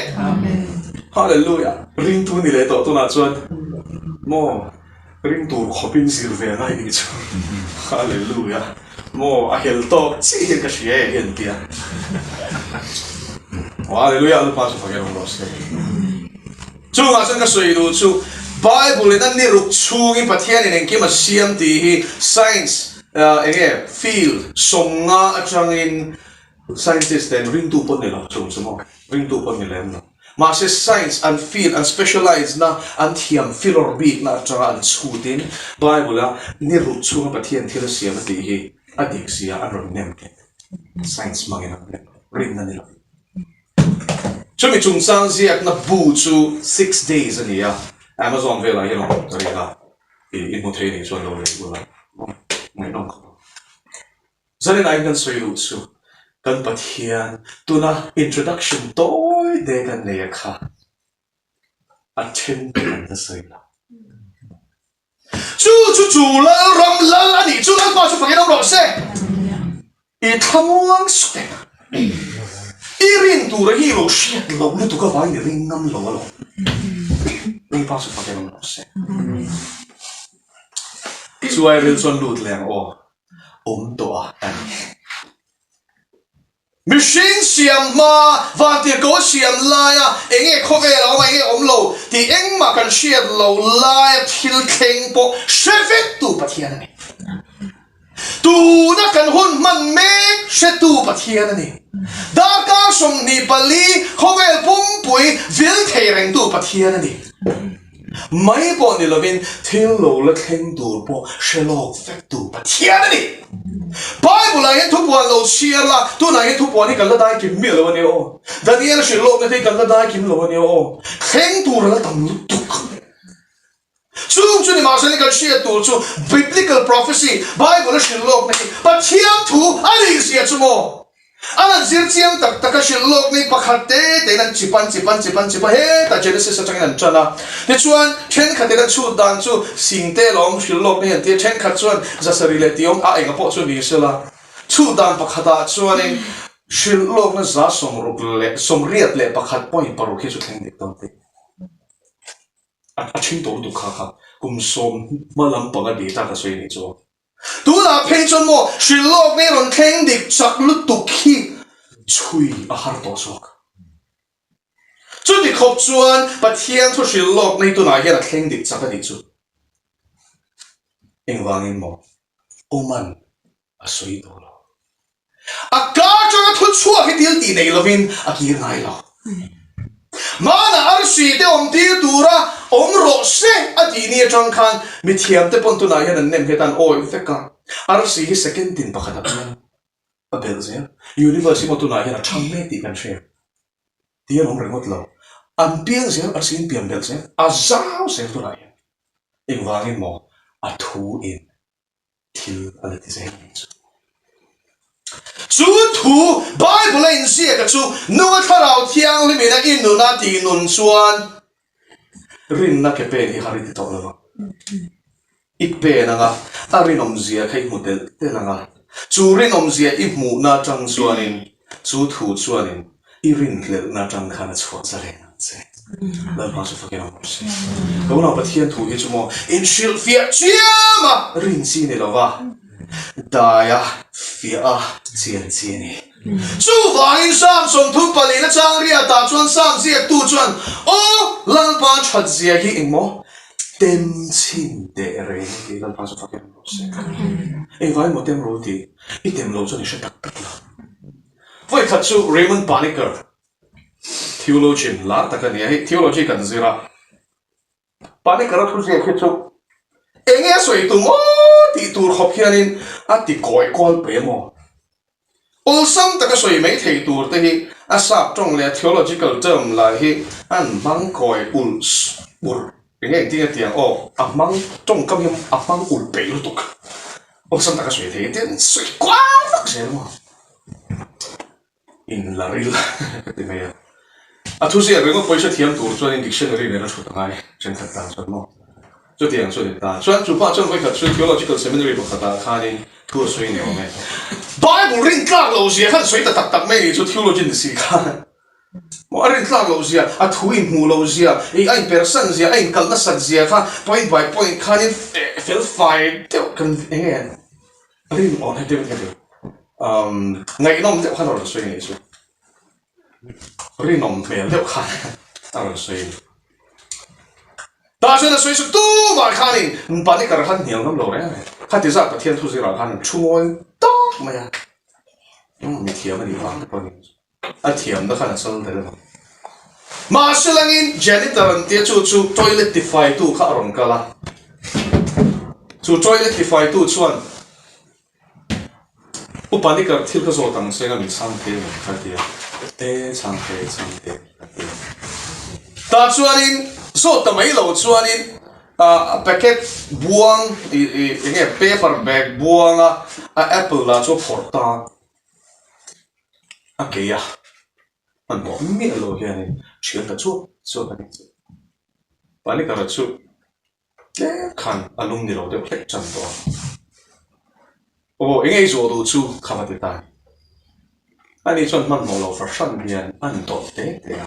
Hallelujah. Ringtu ni leh tawh tunah chuan maw. Ring tur khawpin zir ve ngai nih chu. Hallelujah. Maw a hel tawk chiah hian ka hria e hian tia. Hallelujah Lalpa chu fakin awm rawh se. Chungah chuan ka sawi duh chu Bible in a ni ruk chhungin Pathianin engkim a siam tih hi science enge field sawmnga atangin scientist ten ringtu pawh ni lo chung chu maw ringtu pawh ni lem lo. Mahse science an field an specialize na an thiam filawr bikna atanga an chhutin Bible a ni ruk chhunga Pathian thil a siam a tih hi a dik zia an rawn nem nghet. Science hmangin an nem rinna ni lo. Chumi chungchang ziakna bu chu Six Days a ni a, Amazon velah hian a awm ka ring a, i hmu thei nih chuan lo lei ula ngaihnawm khawp ang. Zanin kan sawi luh chu kan Pathian tuna introduction tawi te kan nei a kha a then te kan la sawi lo. Chu chu chu Lalram lal a nih chu Lalpa chu fakin awm rawh se. I thlamuang suk eng a. I rin tura hi lo hriat lo lutuk avangin i ring ngam lo alawm. Lalpa chu fakin awm rawh se. Chuai ril chuan lut leh ang aw. awm tawh a a ni. Mihring siam hma, vantirhkoh siam laia enge khawvel a awm a, enge awm lo tih engmah kan hriat lo laia thil thleng pawh hre vektu Pathian a ni. Tuna kan hun hman mek hretu Pathian a ni. Darkar 24 khawvel pumpui vil thei rengtu Pathian a ni. Mai pawh ni lovin thil lo la thleng tur pawh hre lawk vektu Pathian a ni. Bible-ah hian thupuan lo chhiar la, tunah hian thupuan hi kan la dai kim miah lo a nia aw. Daniel-a hrilh lawkna te hi kan la dai kim lo a nia aw. Thleng tur a la tam lutuk. Chung chu nimahsela kan hriat tur chu Biblical prophecy, Bible-a hrilh lawkna hi Pathian thu a nih zia chu maw? An han zir chiang tak tak a, hrilh lawk ni pakhat te tein an chip an chip an chip an chip a, hetah Genesis atangin an tan a. Tichuan, thenkhatin an chhut dan chu sing te lawm hrilh lawk ni an ti a, thenkhat chuan zasarih leh tih awm a enga pawh chu ni sela. Chhut dan pakhatah chuanin hrilh lawkna 61.6 hi chu thleng dik dawn tih. A thin tawh lutuk kha kha kum sawm hma lampanga data ka sawi a nih chuan. Tunah phei chuan maw hrilh lawk nei rawn thleng dik chak lutuk hi chhui a har tawh zawk. Chuti khawp chuan Pathian thu hrilh lawk nei tunah hian a thleng dik chak a nih chu. Engvangin maw Oman a sawi tawh lo. A ka atanga thu chhuak hi thil tih nei lovin a kir ngai lo. Hmanah arsi te awm tir tura awm rawh se a tih ni atang khan mithiam te pawn tunah hian an nem nghet a, an awih vek a. Arsi hi second tin pakhat a piang a belh zel. Universe hi maw tunah hian a thang mek tih kan hria. Ti an awm ringawt lo. An piang zel, arsi in pian belh zel, a zau zel tunah hian. Engvangin maw a thu in thil a la ti zel ang chu. Chu thu Bible a inziak a chu Nunga Thlarau Thianghlim in a i nun a tih nun chuan rinna ke pen hi har i ti tawh lo vang. I pen anga a rinawmzia kha i hmu telh telh anga chu rinawmzia i hmuhna atang chuanin chu thu chuanin I rinhlelhna atang khan a chhuah za reng ang che. Lalpa chu fakin awm rawh se. Ka unau Pathian thu hi chu maw inhrilhfiah chiam a rin chi ni lova, dai a, fiah a, chian chi a ni. Chuvangin Psalm 34 na chang riatah chuan Psalm ziaktu chuan, Aw Lalpa that zia hi engmaw tem chhin teh reng a ti. Lalpa chu fakin awm rawh se. Engvai maw tem ro tih i tem lo chuan i hre tak tak lo. Vawikhat chu Raymond Panikkar, theologian lar tak a ni a, hei theology kan zir a, Panikkar-a thuziak hi chu eng nge a sawi tum aw tih tur khawp hianin a ti kawi kual pe emaw? Awlsam taka sawi mai thei tur te hi a sap tawng leh a theological term lai hi an hmang kawi ulh ur eng nge engtin nge tiang aw a hmang tawngkam hi a hmang ulh peih lutuk. Awlsam taka sawi thei te an sawi kual vak zel maw? In la ril ka ti mai a. A thuziak ringawt pawh i hrethiam tur chuanin dictionary nen a thut a ngai thenkhat tan chuan maw? Chutiang chu a ni ta. Chuan chu pah chuan vawikhat chu Theological Seminary pakhatah khanin thu a sawi ni awm e. Bible rin tlak loh zia khan sawi ta tak tak mai ni chu theologian ni si khan. Maw a rin tlak loh zia, a thu inhmuh loh zia, ih a inpersan zia, a inkalh nasat zia kha point by point khanin fel fai deuh kan eng nge rin awn heti deuh heti umm ngaihnawm deuh khan a rawn sawi a nih chu. Rinawm hmel deuh khan a rawn sawi a ni. Tah chuan a sawi chu tumah khanin Panikar khan hnial ngam lo reng reng. Khati zat Pathian thu zirah khan an thu ngawi tawp mai a. Mithiam a nih vang te pawh a ni. A thiamna khan a chal tel lo. Mahse langin janitor an tia chu chu toilet tifaitu kha a rawn kal a. Chu toilet tifaitu chuan Upa Nikar thil ka zawt ang seng a min chhang thei ang kha tia. E chhang thei chhang thei a ti a. Tah chuanin zawt ta mai lo chuanin a packet buang ih ih eng nge paper bag buanga a apple lah chu a phawrh ta. A kei a, hmanhmawh miah lo hianin thian ta chuap chuap a ni. Panikara chu tlem khan a lung ni lo deuh hlek chan tawh a. Aw, eng ei zawh duh chu kha va ti ta a ni. Ani chuan hmanhmawh lo fahran hian a intawlh te te a.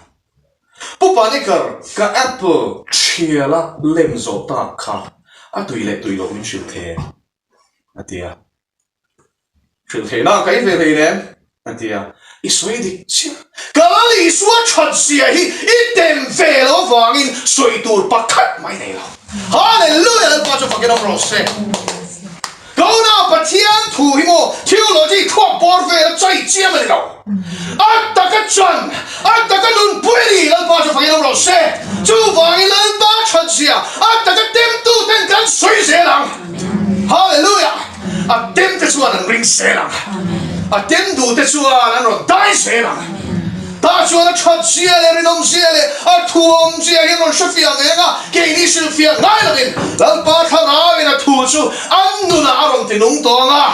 Pu Panikar, ka apple thiala lem zawh tak kha a tui leh tui loh min hrilh thei em? A ti a. Hrilh theih na ka ei ve thei nem, a ti a. I sawi dik chiah. Ka Lal Isua that zia hi i tem ve lo avangin sawi tur pakhat mai nei lo. Hallelujah! Lalpa chu fakin awm rawh se. Ka unau Pathian thu hi maw theology thuak bawr vel a chai chiam a ni lo. A taka chan, a taka nunpui a ni. Lalpa chu fakin awm rawh se. Chuvangin Lalpa that zia a taka temtu ten kan sawi zel ang. Hallelujah! A tem te chuan an ring zel ang. A tem duh te chuan an rawn dai zel ang. Tah chuan a that zia leh rinawm zia leh a thuawm zia hi an rawn hrefiah ngei ang a, keini hrilhfiah ngai lovin Lalpa Thlarauin a thu chu an nunah a rawn ti nung tawh ang a,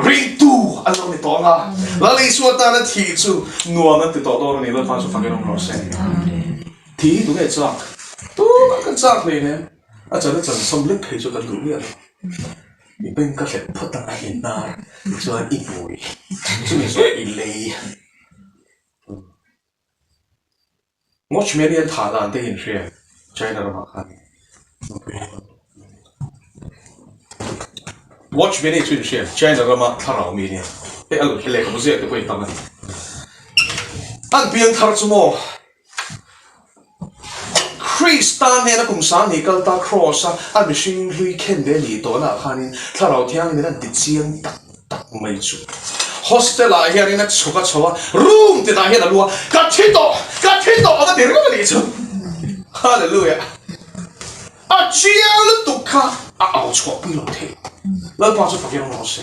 ringtu an lo ni tawh ang a, Lal Isua tana thih chu nuam an ti tawh dawn a ni, Lalpa chu fakin awm rawh se. Thi tunge chak? Tumah kan chak hleinem. A chan a chan sawm lek phei chu kan duh miah lo. I beng ka hlep phawt ang a i hnar tichuan i hmui chumi zawh i lei. Watchman hi an thah dan te hi in hria China ramah khan Watchman hi chu in hria China rama thlarau mi nia hei a lehkhabu ziak te pawh in tam a ni. An piangthar chu maw? Krista hnena kum sangni kal ta Kraws-a a mihring hlui khen ve nih tawhnaah khanin Thlarau Thianghlimin an ti chiang tak tak mai chu. Hostel-ah hianin a chhuk a chho a, room tinah hian a lu a, Ka thi tawh! Ka thi tawh! A va ti ringawt a nih chu. Hallelujah! A chiang lutuk kha a au chhuah pui lo thei. Lalpa chu fakin awm rawh se.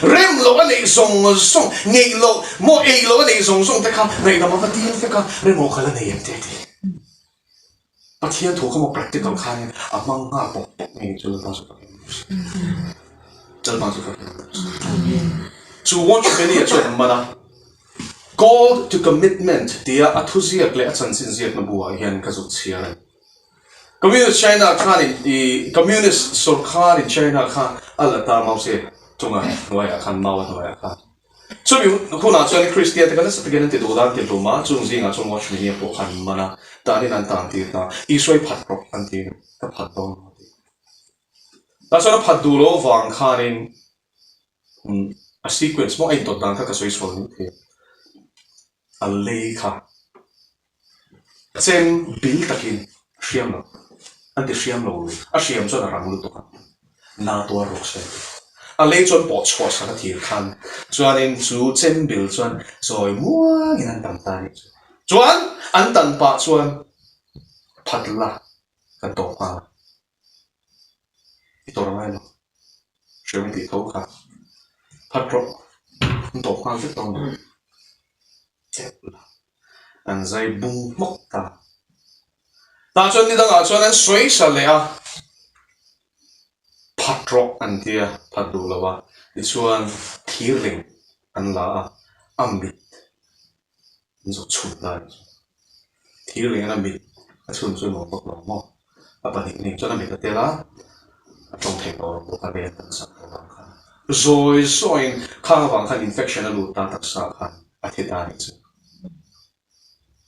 Rem loh a neih zawng zawng, ngeih loh, maw ei loh a neih zawng zawng te kha ngaihdam a va dil vek a, rem aw ka la nei em te a ti. Pathian thu kha maw practical khanin a hmang nghal pawp pawp ngei chu Lalpa chu fakin awm rawh se. Lalpa chu fakin awm rawh se. Chu watchman-i chuan a man a. Called to Commitment tia a thuziak leh a chanchin ziakna buah hian ka zuk chhiar a ni. Communist China khanin i Communist sawrkharin China kha a la ta Mao Tse Tung-a hnuaiah khan Mao-a hnuaiah khan. Chumi hunah chuan Kristian te kha nasa takin an ti duh dan ti hlum a, chung zingah chuan Watchman-i pawh khan man a, tanin an tan tir ta. Isua i phat rawh an ti a, ka phat dawn lo a ti. Tah chuan a phat duh loh avang khanin A sequence maw a intawt dan kha ka sawi sual mai thei a, a lei kha chem bil takin a hriam lo, an ti hriam lo lui, a hriam chuan a rang lutuk a, na tuar rawh se an ti. A lei chuan pawh chhuah sak a thir khan chuanin chu chem bil chuan chawi muangin an tan ta a nih chu. Chuan an tan pah chuan phat la kan tawp nghal a. I tawrh ngai lo. Hriam i tih tho kha. Phat rawh. An tawp nghal vek dawn lo. Tep la. An zai bung hmawk ta. Tah chuan ni dangah chuan an sawi sa leh a. Phat rawh an ti a, phat duh lo a. Tichuan thirling an la a, a mit An zawh chhun ta a ni chu. Thir lengin a mit a chhun chu nuam bawk lo maw? A pahnihnih chuan a mit a tel a, a tawng thei tawh lo bawk a len tak sak tawh vang khan. Zawi zawiin khang avang khan infection a lut ta taksa khan a thi ta a nih chu.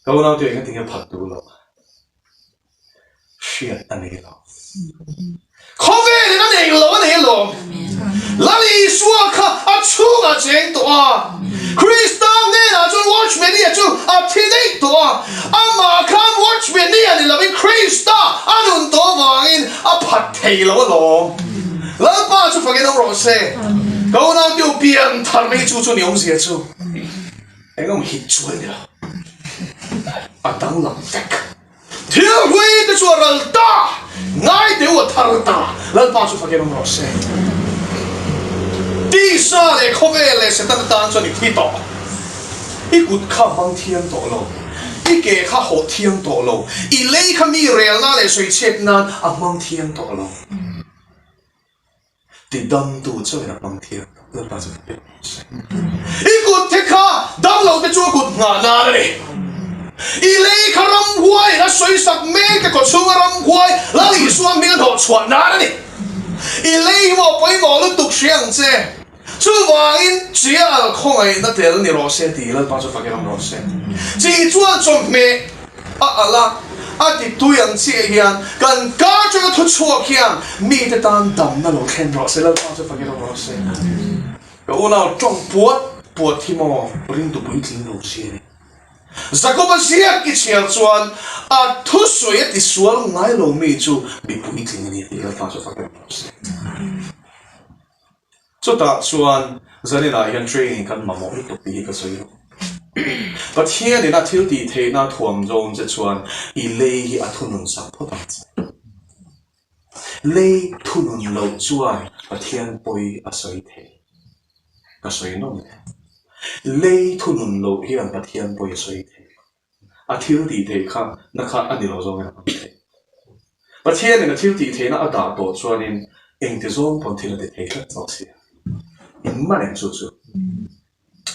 Ka unaute engati nge phat duh loh? Hriat a nei lo. Khawvelin a nei lo a nei alawm. Lal Isua kha a chhungah cheng tawh a. Krista hnenah chuan Watchmania chu a thi daih tawh a. Amah khan Watchmania ni lovin Krista a nun tawh avangin a phat thei lo alawm. Lalpa chu fakin awm rawh se. Ka unaute u pian thar mai chu chu ni awmzia chu. Engemaw hit chu a ni lo. A danglam vek. Thil hlui te chu a ral ta, ngai deuh a thar ta, Lalpa chu fakin awm rawh se. Tisa leh khawvel leh Setana tan chuan i thi tawh. I kut kha hmang thiang tawh lo, i ke kha hawh thiang tawh lo, i lei kha mi relna leh sawichhiat nan a hmang thiang tawh lo. Tidamtu chuan a hmang thiam Lalpa chu ka pek rawh se. I kut te kha damlo te chu a kut nghah nan a ni. I lei kha ramhuai in a sawisak mek te kaw chhunga ramhuai Lal Isua hming a hnawh chhuah nan a ni. I lei hi maw pawimawh lutuk hria ang che. Chuvangin chial khawngaihna tel ni rawh se tih Lalpa chu fakin awm rawh se. Chi chuan chawhmeh a alh a, a ti tui ang chiah hian kan ka atanga thu chhuak hian mite tan damna lo thlen rawh se Lalpa chu fakin awm rawh se. Ka unau tawng puat. Puat hi maw ringtu puitling lo si a ni. Jakoba ziak i chhiar chuan a thusawi a tisual ngai lo mi chu mi puitling a ni tih Lalpa chu fak em rawh se. Chutah chuan zaninah hian training kan mamawh lutuk tih hi ka sawi lo. Pathianin a thil tih theihna thuam zawn che chuan i lei hi a thunun sak phawt ang che. Lei thunun loh chuan Pathian pawi a sawi thei. Ka sawi nawm e. Lei thunun loh hian Pathian pawi a sawi thei. A thil tih theih kha na kha a ni lo zawngin a hmang thei. Pathianin a thil tih theihna a dah tawh chuanin engti zawng pawn thil a ti thei tlat zawk si a. In man em chu chu?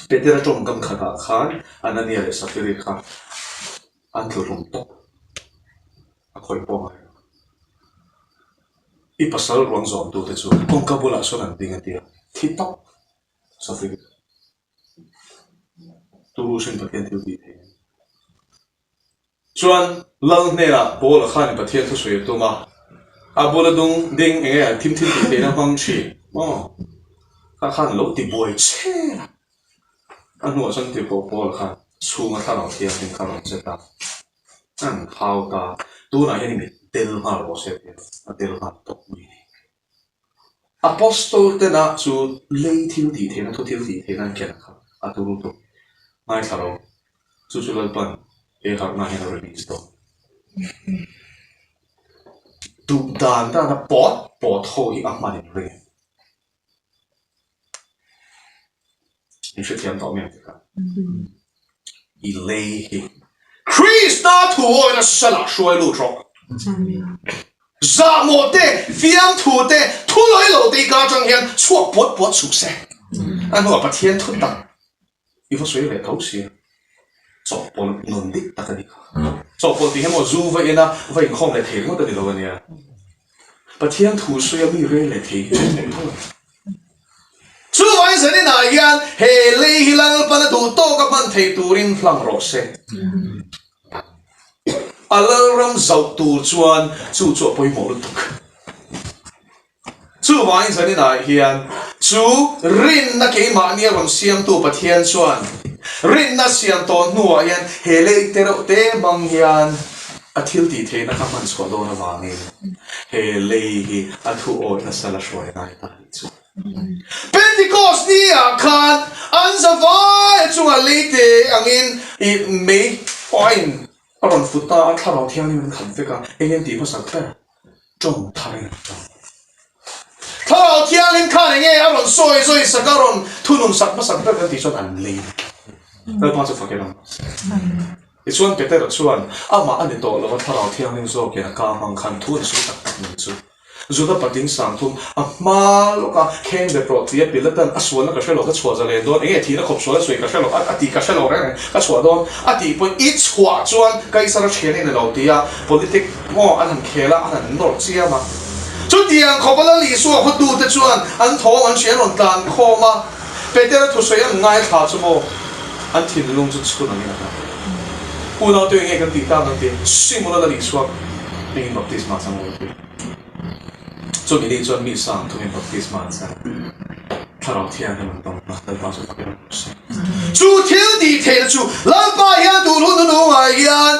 Petera tawngkam khatah khan Anania leh Safiri kha an tlu hlum tawp. A khawih pawh ngai lo. I pasal ruang zawmtute chu kawngka bulah sawn an ding a ti a, thi tawp Safiri. Turu hrim Pathian thil tih thei a ni. Chuan Lal hnenah Paula khan Pathian thusawi a tum a, a bula dung ding eng nge an thim thil tih theihna hmang thin maw? Kha khan lo ti buai che a, a hnuah chuan ti pawh Paula khan chhunga thlarau thianghlim kha a rawn che ta, an hau ta, tunah hian i mit tel nghal rawh se tia a tel nghal tawp mai a ni. Apostol tena chu lei thil tih theihna, thu thil tih theihna an ken kha a turu tawh. Ngaithla ro, chu chu Lalpan he harhna hian a release dawn. Duh dan dana pawt pawt ho hi a hman in ring. In hrethiam tawh miang tikah i lei hi Krista thu awina salah hruai lut rawh. Zahmawh te, fiamthu te, thu lawi lo te i ka atang hian chhuak puat puat suh se. A hnuah Pathian thu tak I va sawi leh tho sia. Chawhpawlh nun dik tak a ni kha. Chawhpawlh tih hi maw zu va ina va inkhawm leh thei ringawt a ni lo a nia. Pathian thu sawi a mi rel leh thei hi chawhpawlh tho a ni. Chuvangin zaninah hian he lei hi Lalpan a duh tawk a hman thei turin hlang rawh se. A Lalram zauh tur chuan chu chu a pawimawh lutuk. Chuvangin zaninah hian chu rinna keimahni a rawn siamtu Pathian chuan rinna siam tawh hnuah hian he lei te reuh te hmang hian a thil tih theihna kha hman chhuah dawn avangin he lei hi a thu awih nasa la hruai ngai ta anih chu. Pentecost ni ah khan an zavai a chungah lei te angin ih mei pawhin a rawn fut ta a, Thlarau Thianghlim an khat vek a, eng nge an tih hmasak ber? Tawng thar in an tawng. Thlarau Thianghlim khan enge a rawn sawi zawi sak a rawn thunun sak hmasak ber kan tih chuan an lei vek. Lalpa chu fak in awm rawh se. Tichuan Petera chuan amah a ni tawh lova Thlarau Thianghlim zawkin a ka hmang khan thu an sawi tak tak mai chu. Juda patling sangthum a hma lawk a, kheng bet rawh tia Pilatan a sualna ka hre lo, ka chhuah zalen dawn, enge thihna khawp sual a sawi ka hre lo, a tih ka hre lo reng reng, ka chhuah dawn a tih pawhin i chhuah chuan Kaisara thian i ni lo tia politic maw an han khel a, an han nawr chiam a. Chutiang khawpa Lal Isua hotute chuan an thawm an hria an rawn tlan khawm a, Petera thusawi an ngaithla chu maw an thinlung chu chhun angin a hlat. Unaute enge kan tih tak ang ti Simona Lal Isua hmingin baptisma chang lo ti. Chumi ni chuan mi sang thumin baptisma an chang. Thlarau Thianghlim an tawng a, Lalpa chu fak em rawh se. Chu thil tih theihna chu Lalpa hian tun hun hnuhnungah hian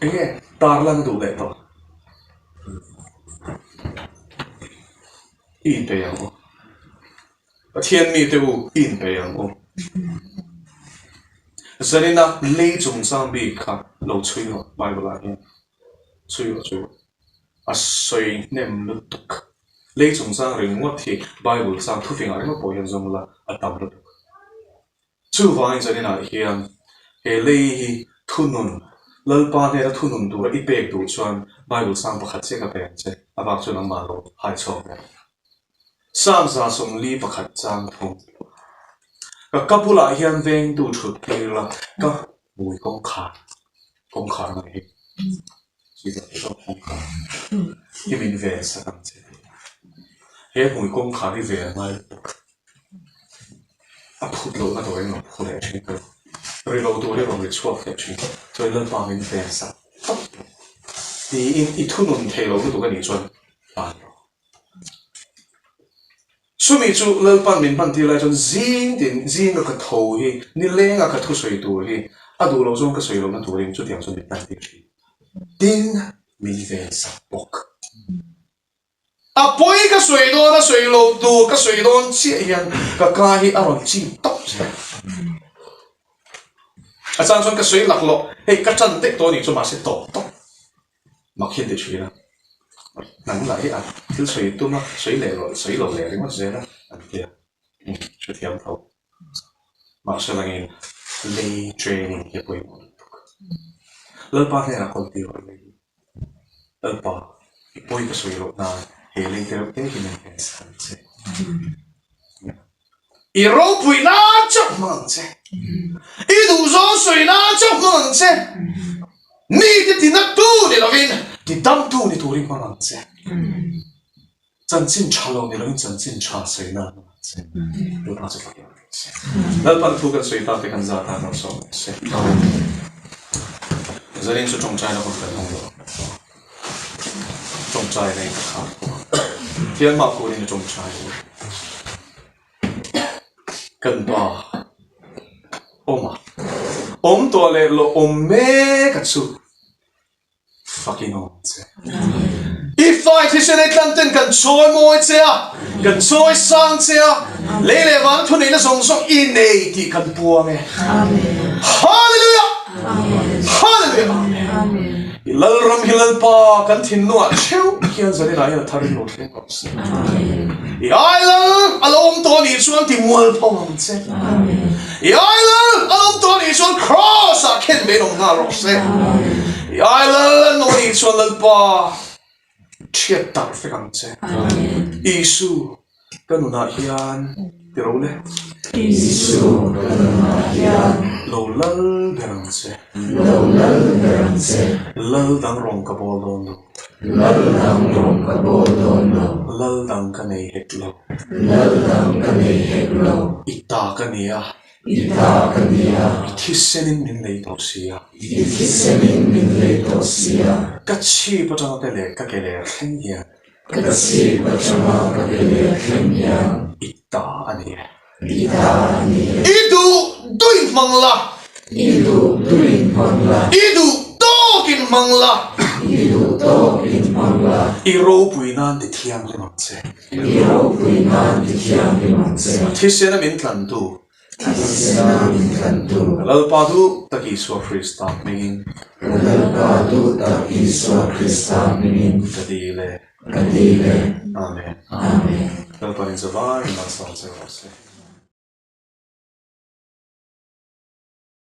eng nge tarlan a duh leh tawh? I inpeih ang u. Pathian mite u, i inpeih ang u. Zanina lei chungchang bik kha lo chhui rawh Bible-ah hian. Chhui rawh chu a sawi hnem lutuk. Lei chungchang ringawt hi Bible chang thufingah ringawt pawh hian zawng la a tam lutuk. Chuvangin zaninah hian he lei hi thunun, Lalpa hnena thunun tura i pek duh chuan Bible chang pakhat chiah ka pe ang che, a bak chu nangmah lo hai chhuak ve rawh. Psalm 41 chang thung. Ka ka bulah hian vengtu thut tir la, ka Hmui kawngkhar, kawngkhar mai hi chi zawk zawk kawngkhar hi min ven sak ang che tih a. He hmui kawngkhar hi ven ngai lutuk a phut lohna tur in rawn phu leh thin ka ri lo tur hi rawn ri chhuak leh thin chuan Lalpa min ven sak tawp tiin i thunun thei lo lutuk a nih chuan hlan rawh. Chumi chu Lalpan min hman tir lai chuan zing tin zinga ka tho hi nilenga ka thusawi tur hi a duh loh zawng ka sawi lohna turin chutiang chuan min hman tir thin. Tin, min ven sak bawk. A pawi ka sawi dawn a sawi lo tur ka sawi dawn chiah hian ka ka hi a rawn chim tawp zel. A chang chuan ka sawi laklawh hei ka tan daih tawh a nih chu mahse tawp tawp mak hian ti thin a. Nang lah hi a thil sawi tum a sawi leh lo sawi lo leh ringawt zel a an ti a hrethiam tho. Mahse langin lei training hi a pawimawh lutuk. Lalpa hnenah kawl tir rawh lei hi. Lalpa, i pawi ka sawi loh nan he lei te reuh te hi min en sak ang che. I ropui nan chauh hmang ang che. I duhzawng sawi nan chauh hmang ang che. Mite tinattu ni lovin tidamtu ni turin hmang ang che. Chanchin tha lo ni loin chanchin tha sawi nan a che. Lalpa chu fak rawh se. Lalpan thu kan sawi tak te kan zat a kan sawm rawh se. Zanin chu tawngtaina hun kan hmang lo. Tawngtaina in ka khar bawk a. Thian mah kurin a tawngtai a ni. Kan pa awm a. Awm tawh leh lo awm mek a chu. Fakin awm che. I fai thisen ei tlang ten kan chawi mawi che a, kan chawi sang che a, lei leh vana thuneihna zawng zawng i nei tih kan puang e. Hallelujah! Hallelujah! Amen. I Lalram hi Lalpa kan thinlungah theuh hian zaninah hian a thar in lo thleng rawh se. I ai Lal a lo awm tawh anih chuan ti mual pho ang che. I ai Lal a lo awm tawh anih chuan Kraws ah khen ve in awm nghal rawh se. I ai Lal an awm anih chuan Lalpa thiat darh vek ang che. Isu ka nunah hian ti ro le. Isu ka nunah hian. Lo lal ber ang che. Lo lal ber ang che. Lal dang rawng ka bawl dawn lo. Lal dang rawng ka bawl dawn lo. Lal dang ka nei hek lo. Lal dang ka nei hek lo. I ta ka ni a. I ta ka ni a. I thisenin min lei tawh si a. I thisenin min lei tawh si a. Ka chhip atanga ka leh ka ke leh thleng hian. Ka chhip atanga ka ke leh thleng hian. I ta a ni e. I ta a ni e. I duh duin hmang la. I duh duin hmang la. I duh tawkin hmang la. I duh tawkin hmang la. I ropui nan ti thianghlim ang che. I ropui nan ti thianghlim ang che. Thisena min tlantu. Thisena min tlantu. Ka Lalpa duh tak Isua Krista hmingin. Ka Lalpa duh tak Isua Krista hmingin. Ka dil e. Ka dil e. Amen. Amen. Lalpanin zavaiin malsawm che rawh se.